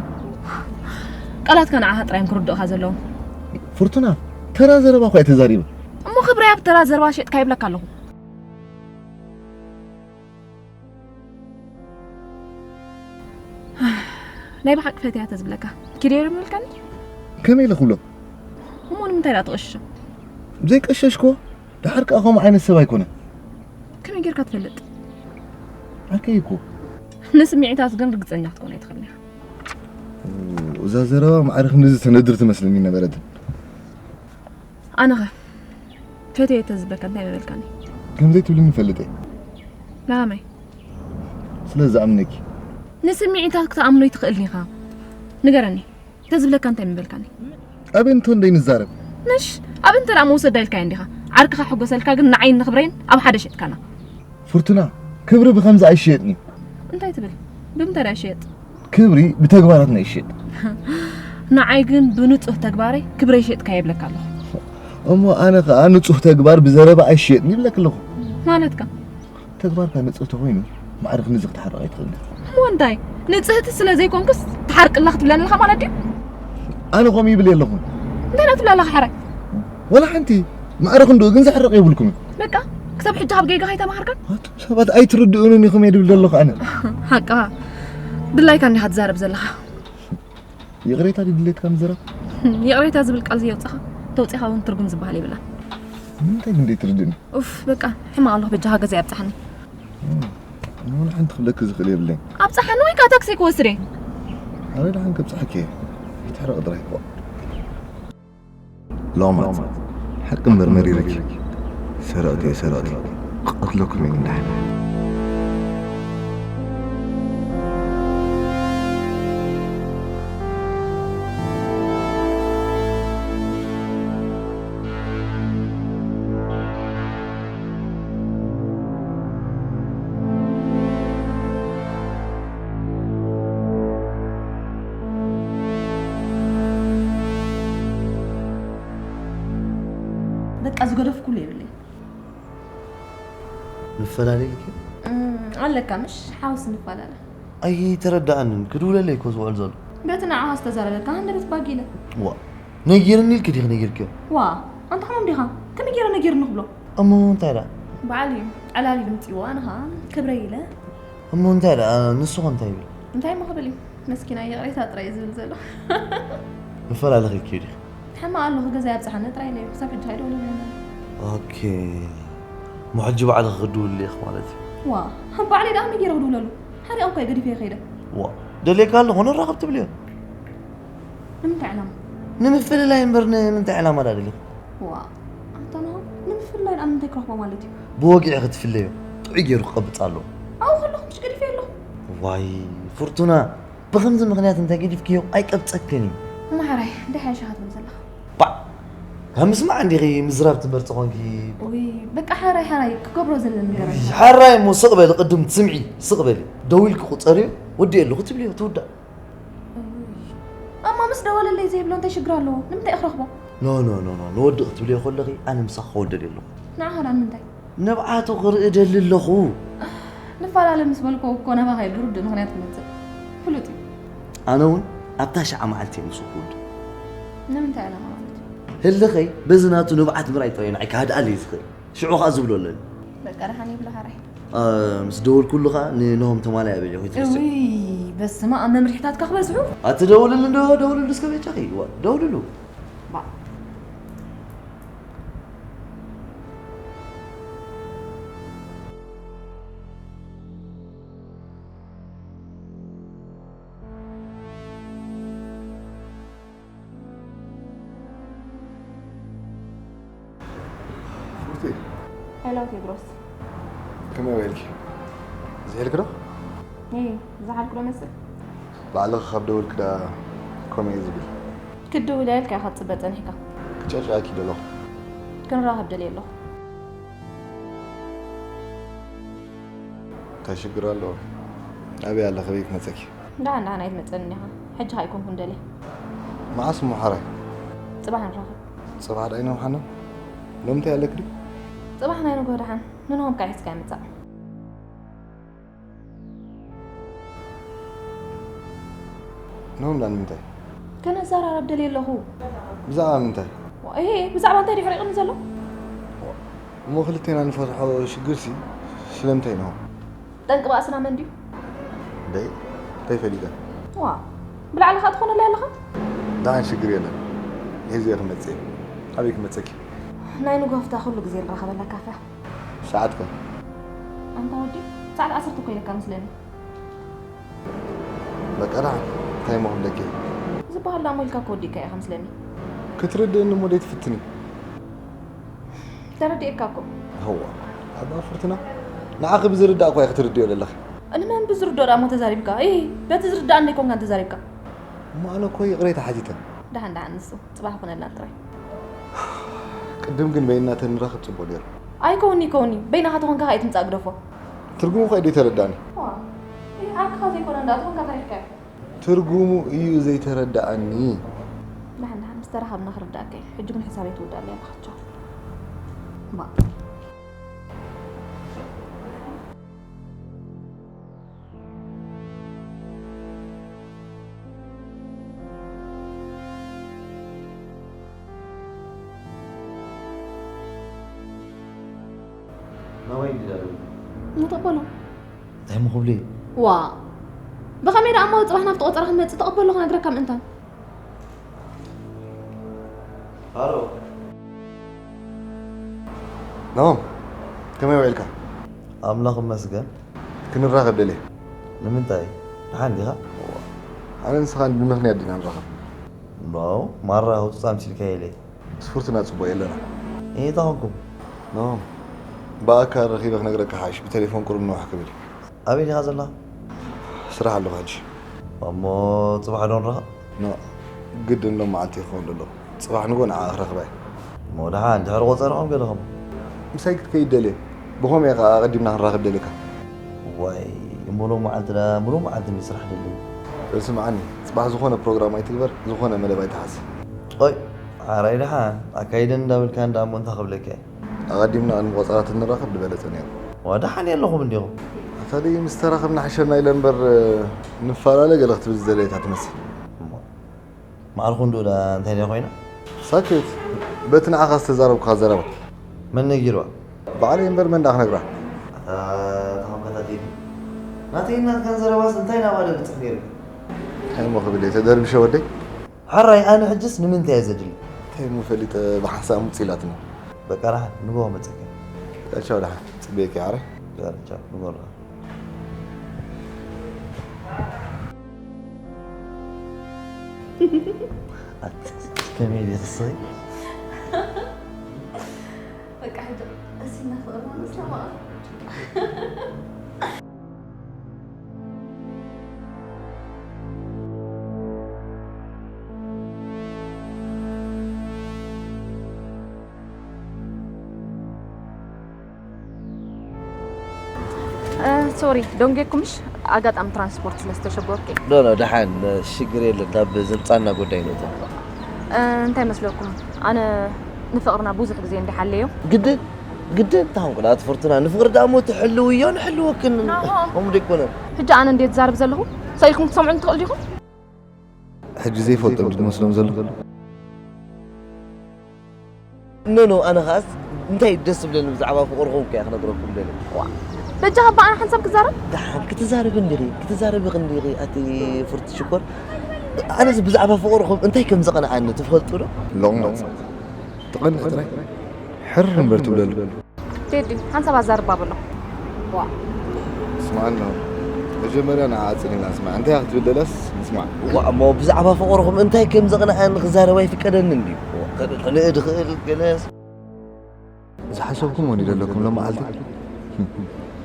ቃላትካ ንዓኻ ጥራይ እዮም ክርድኡኻ ዘለዎም። ፍርቱና፣ ተራ ዘረባ እኳ እየ ተዛሪበ። እሞ ክብረይ ኣብ ተራ ዘረባ ሸጥካ ይብለካ ኣለኹ። ናይ ብሓቂ ፈትያ ተዝብለካ ኪድ የርምልካኒ? ከመይ ኢለ ክብሎ? እሞ ንምንታይ ደኣ ትቐሽሾ? ዘይቀሸሽኮ? ድሓር ከኣ ከምኡ ዓይነት ሰብ ኣይኮነ። ከመይ ጌርካ ትፈልጥ? ኣከይ እኮ። ንስምዒታት ግን ርግጸኛ ክትኮን ኣይትኽእልን ኢኻ። እዛ ዘረባ ማዕረ ክንድዚ ተነድር ትመስለኒ ነበረት። ኣነኸ ፈትየ ተዝበካ እንታይ ምበልካኒ? ከምዘይ ትብልኒ ይፈልጥ እየ። ንኸመይ? ስለ ዝኣምነኪ። ንስምዒታት ክትኣምኖ ይትኽእልን ኢኻ። ንገረኒ፣ ተዝብለካ እንታይ ምበልካኒ? ኣብ እንቶ እንደይ ንዛረብ? ነሽ፣ ኣብ እንተ ደኣ መውሰዳ ኢልካዮ እንዲኻ። ዓርክኻ ሕጎሰልካ ግን ንዓይን ንኽብረይን ኣብ ሓደ ሸጥካና። ፍርቱና፣ ክብሪ ብኸምዚ ኣይሽየጥን እዩ። እንታይ ትብል? ብምንታይ ደኣ ይሽየጥ? ክብሪ ብተግባራትና ይሽየጥ። ንዓይ ግን ብንጹህ ተግባረይ ክብረይ ሸጥካ የብለካ ኣለኹ። እሞ ኣነ ኸኣ ንጹህ ተግባር ብዘረባ ኣይሽየጥን ይብለክ ኣለኹ። ማለትካ? ተግባርካ ንጹህ ተኾይኑ ማዕረ ክንድዚ ክትሓርቕ ኣይትኽእልን። እሞ እንታይ? ንጽህቲ ስለ ዘይኮንኩስ ትሓርቅላ ክትብለኒ ኣለኻ ማለት ድዩ? ኣነ ከምኡ ይብል የለኹን። እንታይ ደኣ ትብል ኣለኻ ሓራይ? ወላ ሓንቲ። ማዕረ ክንድኡ ግን ዘሕርቕ የብልኩምን። በቃ፣ ክሳብ ሕጂ ካብ ጌጋኻ ኣይተማሃርካን? ኣቱም ሰባት ኣይትርድኡንን ኢኹም እየ ድብል ዘለኹ ኣነ። ሓቅኻ። ድላይካ እንዲኻ ትዛረብ ዘለኻ። ይቕሬታ ድዩ ድሌትካ ምዝራብ? ይቕሬታ ዝብል ቃል ዘየውጻኻ፣ ተውጺኻ እውን ትርጉም ዝበሃል የብላን። ንምንታይ ግን ዘይትርድእኒ? ኡፍ፣ በቃ፣ ሕማቕ ኣለኹ፣ በጃኻ ገዛይ ኣብጽሓኒ። እም፣ ኣነ ሓንቲ ክብለኪ ዝኽእል የብለይን። ኣብጽሓኒ ወይ ከኣ ታክሲ ክወስድ እየ። ኣነ ደሓን ከብጽሓኪ እየ። ኣይትሕረቒ ጥራይ። ሎማት ሓቂ እምበር መሪሩኪ። ሰረቕቲ እየ ሰረቕቲ። ክቐትለኩም እየ ግን ደሓን። በቃ ዝገደፍኩሉ የብለይ። ንፈላለ ኢልኪ? እም፣ ኣለካ ምሽ ሓውስ ንፈላለ። ኣይተረዳኣንን፣ ክድውለለይ እኮ ዝውዕል ዘሎ። በቲ ንዓኻ ዝተዛረበካ ሃንደበት ባጊለ። ዋ፣ ነጊርኒ ኢልኪ ዲኺ ነጊርክዮ? ዋ፣ ኣንታ ሕሙም ዲኻ? ከመይ ገይረ ነጊርኒ ክብሎ? እሞ እንታይ ደኣ? በዓል እዩ፣ ዕላል ኢሉ ምጽእዎ፣ ኣነ ኸኣ ክብረይ ኢለ። እሞ እንታይ ደኣ፣ ንሱ ኸ እንታይ ይብል? እንታይ እሞ ክብል እዩ? መስኪናይ፣ ይቕሬታ ጥራይ እዩ ዝብል ዘሎ። ንፈላለ ከይክዮ ዲኺ? ሕማቕ ኣለኹ፣ ገዛ ኣብጽሓኒ ጥራይ ኢለዮ። ክሳብ ሕጂ ኣይደወለለይን ኣሎ። ኦኬ። እሞ ሕጂ ባዕልኺ ክትድውልሊ ኢኺ ማለት እዩ? ዋ፣ ባዕለይ ደኣ ከመይ ገይረ ክድውለሉ? ሓሪቐ እኮ እየ ገዲፈዮ ከይደ። ዋ፣ ደልየካ ኣለኹ፣ ንራኸብ ትብልዮ? ንምንታይ ዕላማ? ንምፍልላይ እምበር ንምንታይ ዕላማ ደኣ ደሊኺ? ዋ፣ ኣታ ናሆም፣ ንምፍልላይ ደኣ ንምንታይ ክረኽቦ ማለት እዩ? ብወግዒ ክትፍለዮ ጥዑይ ገይሩ ክቐብጽ ኣለዎ። ኣብኡ ከለኹ ምሽ ገዲፈዮ ኣለኹ። ዋይ፣ ፍርቱና፣ ብኸምዚ ምኽንያት እንተ ገዲፍክዮ ኣይቀብጸክን እዩ። እሞ ሓራይ፣ እንታይ ሓይሻ ክትብል ዘለኻ? ባዕ! ካብ ምስማዕ እንዲኺ ምዝራብ ትመርጺ ኾንኪ። ውይ፣ በቃ ሓራይ፣ ሓራይ፣ ክገብሮ ዘለኒ ነገር ኣይኮነን። ሓራይ እሞ ስቕ በሊ፣ ቅድም ትስምዒ፣ ስቕ በሊ። ደዊልኪ ቁጸርዮ፣ ወዲኤ ኣለኹ ትብልዮ፣ ትውዳእ። ውይ። ኣማ ምስ ደወለለይ ዘይብሎ እንታይ ሽግር ኣለዎ? ንምንታይ እየ ክረኽቦ? ኖ፣ ኖ፣ ኖ፣ ኖ፣ ንወዲ ክትብልዮ ከለኺ ኣነ ምሳኺ ክወደድ ኣለኹ። ንዓኻ ደኣ ንምንታይ? ንብዓቱ ክርኢ ደሊ ኣለኹ። ንፈላለ ምስ በልኩ እኮ ናባኻ እዩ ብርዱእ ምኽንያት ክመጽእ። ፍሉጥ እዩ። ኣነ እውን ኣብታ ሸዓ መዓልቲ እየ ምስኡ ክውድእ። ንምንታይ ዕላማ ማለት እዩ? ህልኸይ በዚ ናቱ ንብዓት ምርኣይ ጥራይ ንዓይ ክሃድኣለይ ዝኽእል። ሽዑ ኸኣ ዝብሎ ኣለኒ። በቃ ደሓን ይብሎ ሓራይ። ኣ፣ ምስ ደወልኩሉ ኸኣ ንኖሆም ተማላይ ኣበል እየ ከይትርስዕ። እውይ፣ በስመ ኣብ መምርሒታትካ ክበዝሑ። ኣትደውልሉ እንዶ፣ ደውልሉ እስከ በጃኺ። ዋ፣ ደውልሉ። ባ- ፉርቲ። ሄሎ ቴድሮስ። ከመይ ውዒልኪ? ዝሒልኪ ዶ? እይ፣ ዝሓልኩ ዶ መስል? ባዕልኺ ካብ ደወልኪ ደኣ ከምኡ እየ ዝብል። ክትድውል ኢልካ ኢኻ ትጽበ ጸኒሕካ። ክጨቅጭቀኪ ደለኹ። ክንራኸብ ደልየ ኣለኹ። እንታይ ሽግር ኣለዎ? ኣበይ ኣለኺ? ኣበይ ክመጸኪ? ደሓን ደሓን ኣይትመጸንን ኢኻ። ሕጂ ከኣ ኣይኮንኩን ደልየ። መዓስ እሞ ሓራይ? ጽባሕ ንራኸብ። ጽባሕ ደኣ ኣይነውሓና? ሎሚ እንታይ ኣለኪ ድዩ? ጽባሕ ናይ ንግሆ ደሓን ንንሆም ከኣ ሒዝካዮ ምጻእ። ንሆም ደኣ ንምንታይ? ከነዘራረብ ደልየ ኣለኹ። ብዛዕባ ምንታይ? ዋ፣ እሄ፣ ብዛዕባ እንታይ ድዩ ሕሪቕኒ ዘሎ? እሞ ክልቴና ንፈትሖ ሽግርሲ ስለምንታይ ነው? ጠንቂ ባእስና መን ድዩ? ደይ፣ እንታይ ፈሊጠ? ዋ፣ ብላዕልኻ ትኾነለይ ኣለኻ? ደሓን ሽግር የለን። ይሄ እዚኦ ክመጽእ እየ። ኣበይ ክመጸኪ? ናይ ንጎፍታ ኩሉ ግዜ ንራኸበላ ካፈ። ሰዓት ከ? ኣንታ ወዲ፣ ሰዓት ዓሰርተ እኮ ኢለካ መስለኒ። በቃ ደሓን፣ እንታይ እሞ ክብለኪ? ዝበሃል ደኣ እሞ ኢልካ እኮ ወዲእካ ኢኻ መስለኒ። ክትርድእኒ እሞ ደይትፍትኒ? ተረዲኤካ እኮ። እዋ፣ ኣባ ፍርቱና፣ ንዓኺ ብዝርዳእ እኳ ኢኺ ትርድዮ ዘለኺ። ንመን ብዝርድኦ ደኣ እሞ ተዛሪብካ? እይ፣ በቲ ዝርዳእ እንደ ኮንካ ተዛሪብካ። እሞ ኣነ እኮ ይቕሬታ ሓቲተ። ደሓን፣ ደሓን፣ ንሱ ጽባሕ ኮነልና ጥራይ። ቅድም ግን በይንና ተንራኸብ ጽቡቕ ነይሩ። ኣይከውን'ዩ፣ ይከውን'ዩ። በይንኻ ተኾንካ ከኣ ኣይትምጻእ ግደፎ። ትርጉሙ ከ ደይተረዳእኒ? ዋ፣ እይ፣ ዓርክኻ ዘይኮነ እንዳ ተኾንካ ፈሪሕካዮ። ትርጉሙ እዩ ዘይተረዳእኒ። ደሓን፣ ደሓን፣ ምስ ተራኸብና ክርዳእካ እዩ። ሕጂ ግን ሕሳበይ ትውዳእ ኣለያ ኣለኻ። ቻው። ባ። ናባይ እንዲዳ ደው? ንተቐበሎ። እንታይ እሞ ክብሉ እዩ? ዋ። ብኸመይ ደኣ እሞ ጽባሕ ናብቲ ቆጸራ ክንመጽእ ተቐበሎ ክነግረካ ምእንታን? ሃሎ። ናሆም፣ ከመይ ውዒልካ? ኣምላኽ ይመስገን። ክንራኸብ ደልየ። ንምንታይ? ደሓን ዲኻ? እዋ፣ ኣነ ንስኻን ብምኽንያት ዲና ንራኸብ? ኖ፣ ማራ ህጹጽ ኣምሲልካዮ ኢለ። ምስ ፍርቱና ጽቡቕ የለና። እንታይ ኾንኩም? ኖ፣ ብኣካል ረኺበ ክነግረካ ሓይሽ፣ ብቴሌፎን ቁሩብ ንውሕ ክብል። ኣበይ ዲኻ ዘለኻ? ስራሕ ኣለኹ ሕጂ። እሞ ጽባሕ ዶ ንራኸብ? ኖ፣ ግድን ሎም መዓልቲ ክኸውን ኣለኹ። ጽባሕ ንግሆ ንዓ ክረኽባ እየ። እሞ ደሓን፣ ድሕሪ ቆጸራኹም ገለኹም። ምሳይ ክትከይድ ደልየ። ብኸምኡ እየ ኸዓ ኣቐዲምና ክንራኸብ ደልየካ። ዋይ፣ እሞ ሎም መዓልቲ ደኣ፣ ምሉእ መዓልቲ እንዲ ስራሕ ደለኒ። በል ስምዓኒ፣ ጽባሕ ዝኾነ ፕሮግራም ኣይትግበር፣ ዝኾነ መደብ ኣይትሓዝ። ኦይ፣ ሓራይ ደሓን፣ ኣካይደኒ እንዳበልካ እንዳ እሞ እንታይ ክብለካ እየ? ኣቐዲምና ቅድሚ ቆጸራ ተንራኸብ ዝበለጸ ነይሩ። ዋ፣ ደሓን የለኹም እንዲኹም። ኣታ ደይ ምስ ተራኸብና ሕሸና ኢለ እምበር፣ ንፈላለ ገለ ክትብል ዝደለየት ትመስል። እሞ፣ ማዕርኹ እንዶ ዳ እንታይ ደኣ ኮይና? ሳክት፣ በቲ ንዓኻ ዝተዛረብኩኻ ዘረባ። መን ነጊርዋ? ባዕለይ እምበር መን ደኣ ክነግራ? ኣታ፣ ተኸም ከታቲል። ናተይ ናትካን ዘረባስ እንታይ ናባለ ብጽሕ ነይሩ? እንታይ እሞ ክብል እየ፣ ተደርቢሸ ወደይ? ሓራይ፣ ኣነ ሕጅስ ንምንታይ እየ ዘድሊ? እንታይ እሞ ፈሊጠ ብሓንሳእ ምጽእ ኢላትኒ። በቃ ደሓን፣ ንግሆ መጸኪ። ቻው ደሓን፣ ጽበየኪ ሓራይ። በቃ ቻው፣ ንግሆ ንራኸብ። ኣቲ፣ ከመይ ኢለ ክስሪ? በቃ ሕጂ፣ እዚ እናፍቕርና ንሰማማዕ። እ፣ ሶሪ፣ ደንጌኩምሽ፣ ኣጋጣሚ ትራንስፖርት ስለ ዝተሸገርኩ። ኖ፣ ኖ፣ ደሓን፣ ሽግር የለን። ናብ ዘምጻና ጉዳይ ንእቶ። እ፣ እንታይ መስለኩም? ኣነ ንፍቕርና ብዙሕ ግዜ እንዲሓለዮ። ግድን፣ ግድን፣ እንታይ ኾንኩ? ናት ፍርቱና፣ ንፍቕሪ ደኣ እሞ ትሕልውዮ፣ ንሕልወክን። ናሆም። ከምኡ ደይኮነ? ሕጂ ኣነ እንዴ ዝዛረብ ዘለኹ፣ ሰኢልኩም ክትሰምዑ ትኽእል ዲኹም? ሕጂ ዘይፈልጦም ድዩ ዝመስሎም ዘሎ? ኖ፣ ኖ፣ ኣነ ኸኣስ እንታይ ደስ ዝብለኒ ብዛዕባ ፍቕርኹም እኮ እየ ክነግረኩም ደልየ። ዋ፣ በጃኻ እባ ኣነ ሓንሳብ ክዛረብ? ደሓን ክትዛረቢ እንዲኺ፣ ክትዛረቢ እንዲኺ ኣቲ ፍርቲ ሽኮር። ኣነስ ብዛዕባ ፍቕርኹም እንታይ ከም ዘቐንዓኒ ትፈልጡ ዶ? ሎቕማጽ። ትቐንእ ጥራይ። ሕር እምበር ትብለሉ። ቴዲ፣ ሓንሳብ ኣዛርባ በሎ። ዋ። ስምዓና፣ መጀመርያ ንዓ ኣጽኒና ንስማዕ። እንታይ እያ ክትብል ደልያስ ንስማዕ። ዋ፣ እሞ ብዛዕባ ፍቕርኹም እንታይ ከም ዘቕንዓኒ ክዛረብ ኣይፍቀደንን ድዩ? ዋ፣ ከ-፣ ክንእድ ክእል ገለስ። ዝሓሰብኩም ወኒ ዘለኩም ሎም መዓልቲ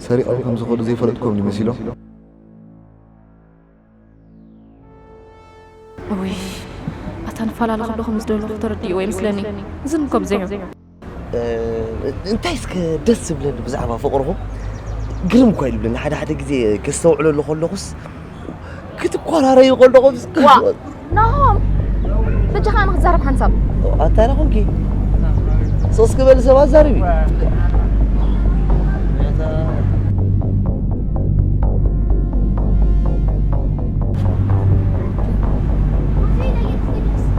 ሰሪቖም ከም ዝኸዱ ዘይፈለጥኩም ድዩ መሲሎም? እውይ፣ ኣታ ንፈላለ ከለኹም ምስ ደለኹ ተረዲእዎ ይመስለኒ። ዝን እኮ ብዘይ እ፣ እንታይ እስከ ደስ ዝብለኒ ብዛዕባ ፍቕርኹም? ግርም እኳ እዩ ዝብለኒ። ሓደ ሓደ ግዜ ከስተውዕለሉ ከለኹስ ክትኮራረዩ ከለኹም ዋ! ናሆም! በጃኻ ኣነ ክዛረብ ሓንሳብ። ኣታ ደኣ ኮንኪ። ሶስ ክበል ሰብ ኣዛርቢ።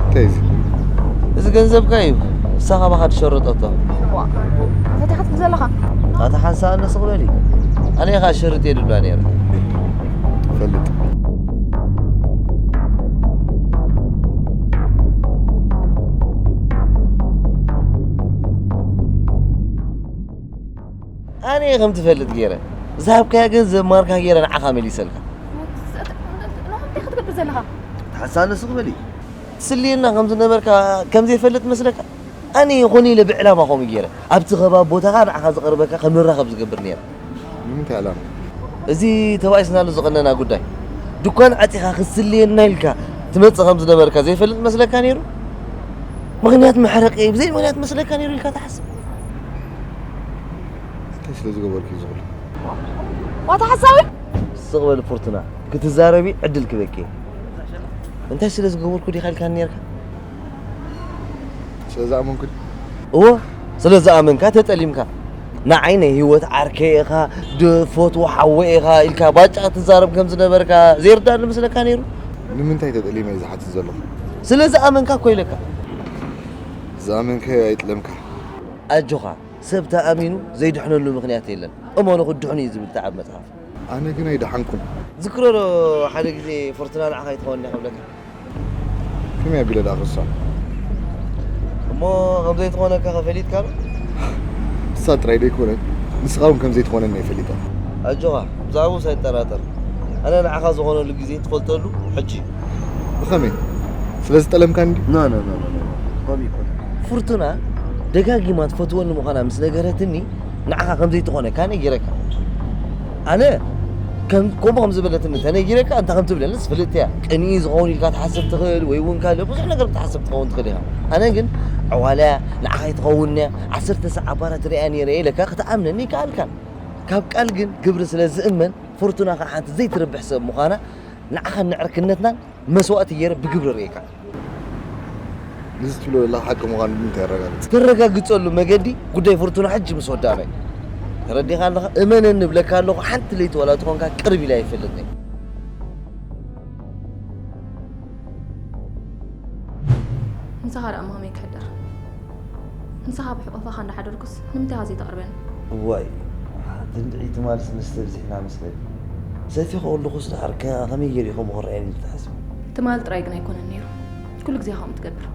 እንታይ እዚ? እዚ ገንዘብካ እዩ። ንሳ ካባኻ ትሸርጠቶ። ዋ፣ ፈቲሓትክ ዘለኻ? ኣታ ሓንሳእ ኣነ ስቕ በሊ። ኣነ ኢኻ ሸርጥ የድላ ነይረ። ፈልጥ። ኣነ ከም ትፈልጥ ገይረ። ዝሃብካያ ገንዘብ ማርካ ገይረ ንዓኻ መሊሰልካ። ንኹም እንታይ ክትገብር ዘለኻ? ሓንሳእ ኣነ ስቕ በሊ። ትስልየና ከም ዝነበርካ ከም ዘይፈልጥ መስለካ? ኣነ ይኹን ኢለ ብዕላማ ከምኡ ገይረ ኣብቲ ከባቢ ቦታኻ ንዓኻ ዝቐርበካ ከም ንራኸብ ዝገብር ነይረ። ንምንታይ ዕላማ? እዚ ተባኢስናሉ ዝቐነና ጉዳይ። ድኳን ዓጺኻ ክትስልየና ኢልካ ትመጽእ ከም ዝነበርካ ዘይፈልጥ መስለካ ነይሩ? ምኽንያት መሕረቂ ብዘይ ምኽንያት መስለካ ነይሩ ኢልካ ትሓስብ? እንታይ ስለ ዝገበርኩ እዩ ዝኹሉ? ዋታ ሓሳዊ? ስቕ በል ፍርቱና፣ ክትዛረቢ ዕድል ክበኪ። እንታይ ስለ ዝገበርኩ ዲኻ ኢልካኒ ነርካ? ስለ ዝኣመንኩ ድዩ? እወ፣ ስለ ዝኣመንካ ተጠሊምካ። ንዓይ ናይ ህይወት ዓርከይ ኢኻ፣ ድፈትዎ ሓወይ ኢኻ ኢልካ ባጫ ክትዛረብ ከም ዝነበርካ ዘይርዳእኒ መስለካ ነይሩ? ንምንታይ ተጠሊመ እዩ ዝሓትት ዘለኹ? ስለ ዝኣመንካ እኮ ኢለካ። ዝኣመንካዮ ኣይጥለምካ። ኣጆኻ፣ ሰብ ተኣሚኑ ዘይድሕነሉ ምኽንያት የለን። እመኑ ክትድሕኑ እዩ ዝብል ተዓብ መጽሓፍ። ኣነ ግን ኣይደሓንኩን። ዝክሮ ዶ ሓደ ግዜ ፍርቱና ንዓኻ ኣይትኸውን እያ ክብለካ? ከመይ ኣቢለ ደኣ ክርሶ? እሞ ከም ዘይትኾነካ ከ ፈሊጥካ ዶ? ንሳ ጥራይ ደይኮነት፣ ንስኻ እውን ከም ዘይትኾነኒ እየ ፈሊጠ። ኣጆኻ፣ ብዛዕባኡ ኣይትጠራጠር። ኣነ ንዓኻ ዝኾነሉ ግዜ ትፈልጠሉ ሕጂ እዩ። ብኸመይ? ስለ ዝጠለምካኒ ድዩ? ኖ፣ ኖ፣ ኖ፣ ኖ፣ ኖ። ከምኡ ይኮነ። ፍርቱና ደጋጊማ ትፈትወኒ ምዃና ምስ ነገረትኒ፣ ንዓኻ ከም ዘይትኾነካ ነጊረካ። ኣነ ከም፣ ከምኡ ከም ዝበለትኒ ተነጊረካ፣ እንታይ ከም ትብለንስ ፍልጥቲ እያ። ቅንኢ ዝኸውን ኢልካ ትሓስብ ትኽእል፣ ወይ እውን ካልእ ብዙሕ ነገር ክትሓስብ ትኸውን ትኽእል ኢኻ። ኣነ ግን ዕዋላ ንዓኻ ኣይትኸውን እያ፣ ዓሰርተ ሰዓት ባራት ሪኣ ነይረ ኢለካ ክትኣምነኒ ይከኣልካን። ካብ ቃል ግን ግብሪ ስለ ዝእመን፣ ፍርቱና ኸዓ ሓንቲ ዘይትርብሕ ሰብ ምዃና ንዓኻን ንዕርክነትናን መስዋእቲ ገይረ ብግብሪ ርእየካ። ንዚ ትብሎ ዘለኻ ሓቂ ምዃኑ ብምንታይ የረጋግጽ? ተረጋግጸሉ መገዲ ጉዳይ ፍርቱና ሕጂ ምስ ወዳእና እዩ። ተረዲኻ ኣለኻ? እመነኒ እብለካ ኣለኹ፣ ሓንቲ ለይቲ ዋላ ትኾንካ ቅርብ ኢለ ኣይፈልጥን። ንስኻ ደኣ ማመይ ክሕደር? ንስኻ ብሕቑፋኻ እንዳሓደርኩስ ንምንታይ ኢኻ ዘይተቕርበኒ? እዋይ፣ ትንድዒ ትማልስ መስተ ብዚሕና መስለኒ። ሰቲኹ ኣለኹስ ደሓር ከ-፣ ከመይ ገይሩ እዩ ከምኡ ክረኣየኒ ኢሉ ተሓሲቡ? ትማል ጥራይ ግን ኣይኮነን ነይሩ። ኩሉ ግዜ ከምኡ ትገብር።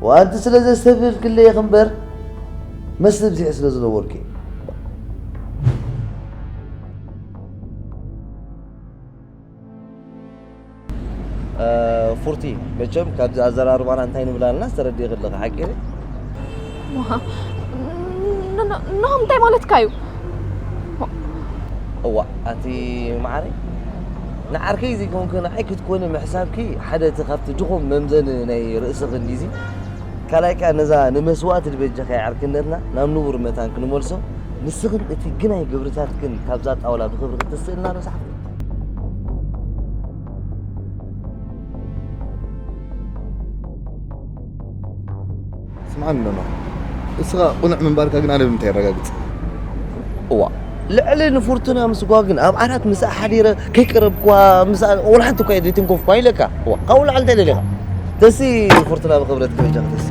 ዋንቲ ስለ ዘስተብህልክለይ ኢኺ እምበር፣ መስተ ብዚሕ ስለ ዝነበርኩ እዩ። እ፣ ፉርቲ፣ መቸም ካብዚ ኣዘራርባና እንታይ ንብል ኣለና ዝተረድእኺ ኣለኺ፣ ሓቂ ድዩ? ዋ፣ ን-፣ ን-፣ ንኹም እንታይ ማለትካ እዩ? እዋ፣ ኣቲ መዓረይ፣ ንዓርከይ ዘይኮንኪ ንዓይ ክትኮኒ ምሕሳብኪ ሓደ እቲ ካብቲ ድኹም መምዘኒ ናይ ርእስኺ እንዲዚ። ካልኣይ ከኣ ነዛ ንመስዋእቲ ዝበጀኻያ ዕርክነትና ናብ ንቡር መታን ክንመልሶ፣ ንስኽን እቲ ግናይ ግብርታትክን ካብዛ ጣውላ ብኽብሪ ክትስእልና ዶ ሰሓብቲ? ስምዓኒ ኖኖ፣ እስኻ ቁኑዕ ምንባርካ ግን ኣነ ብምንታይ የረጋግጽ? እዋ፣ ልዕሊ ንፍርቱና ምስጓ ግን ኣብ ዓራት ምስኣ ሓዲረ ከይቀረብኳ ምስኣ ወላ ሓንቲ እኳ እየ ዘይተንከፍኳ ኢለካ። እዋ፣ ካብኡ ላዕሊ እንታይ ደሊኻ? ተሲ ፍርቱና ብኽብረት ክበጃ ተሲ።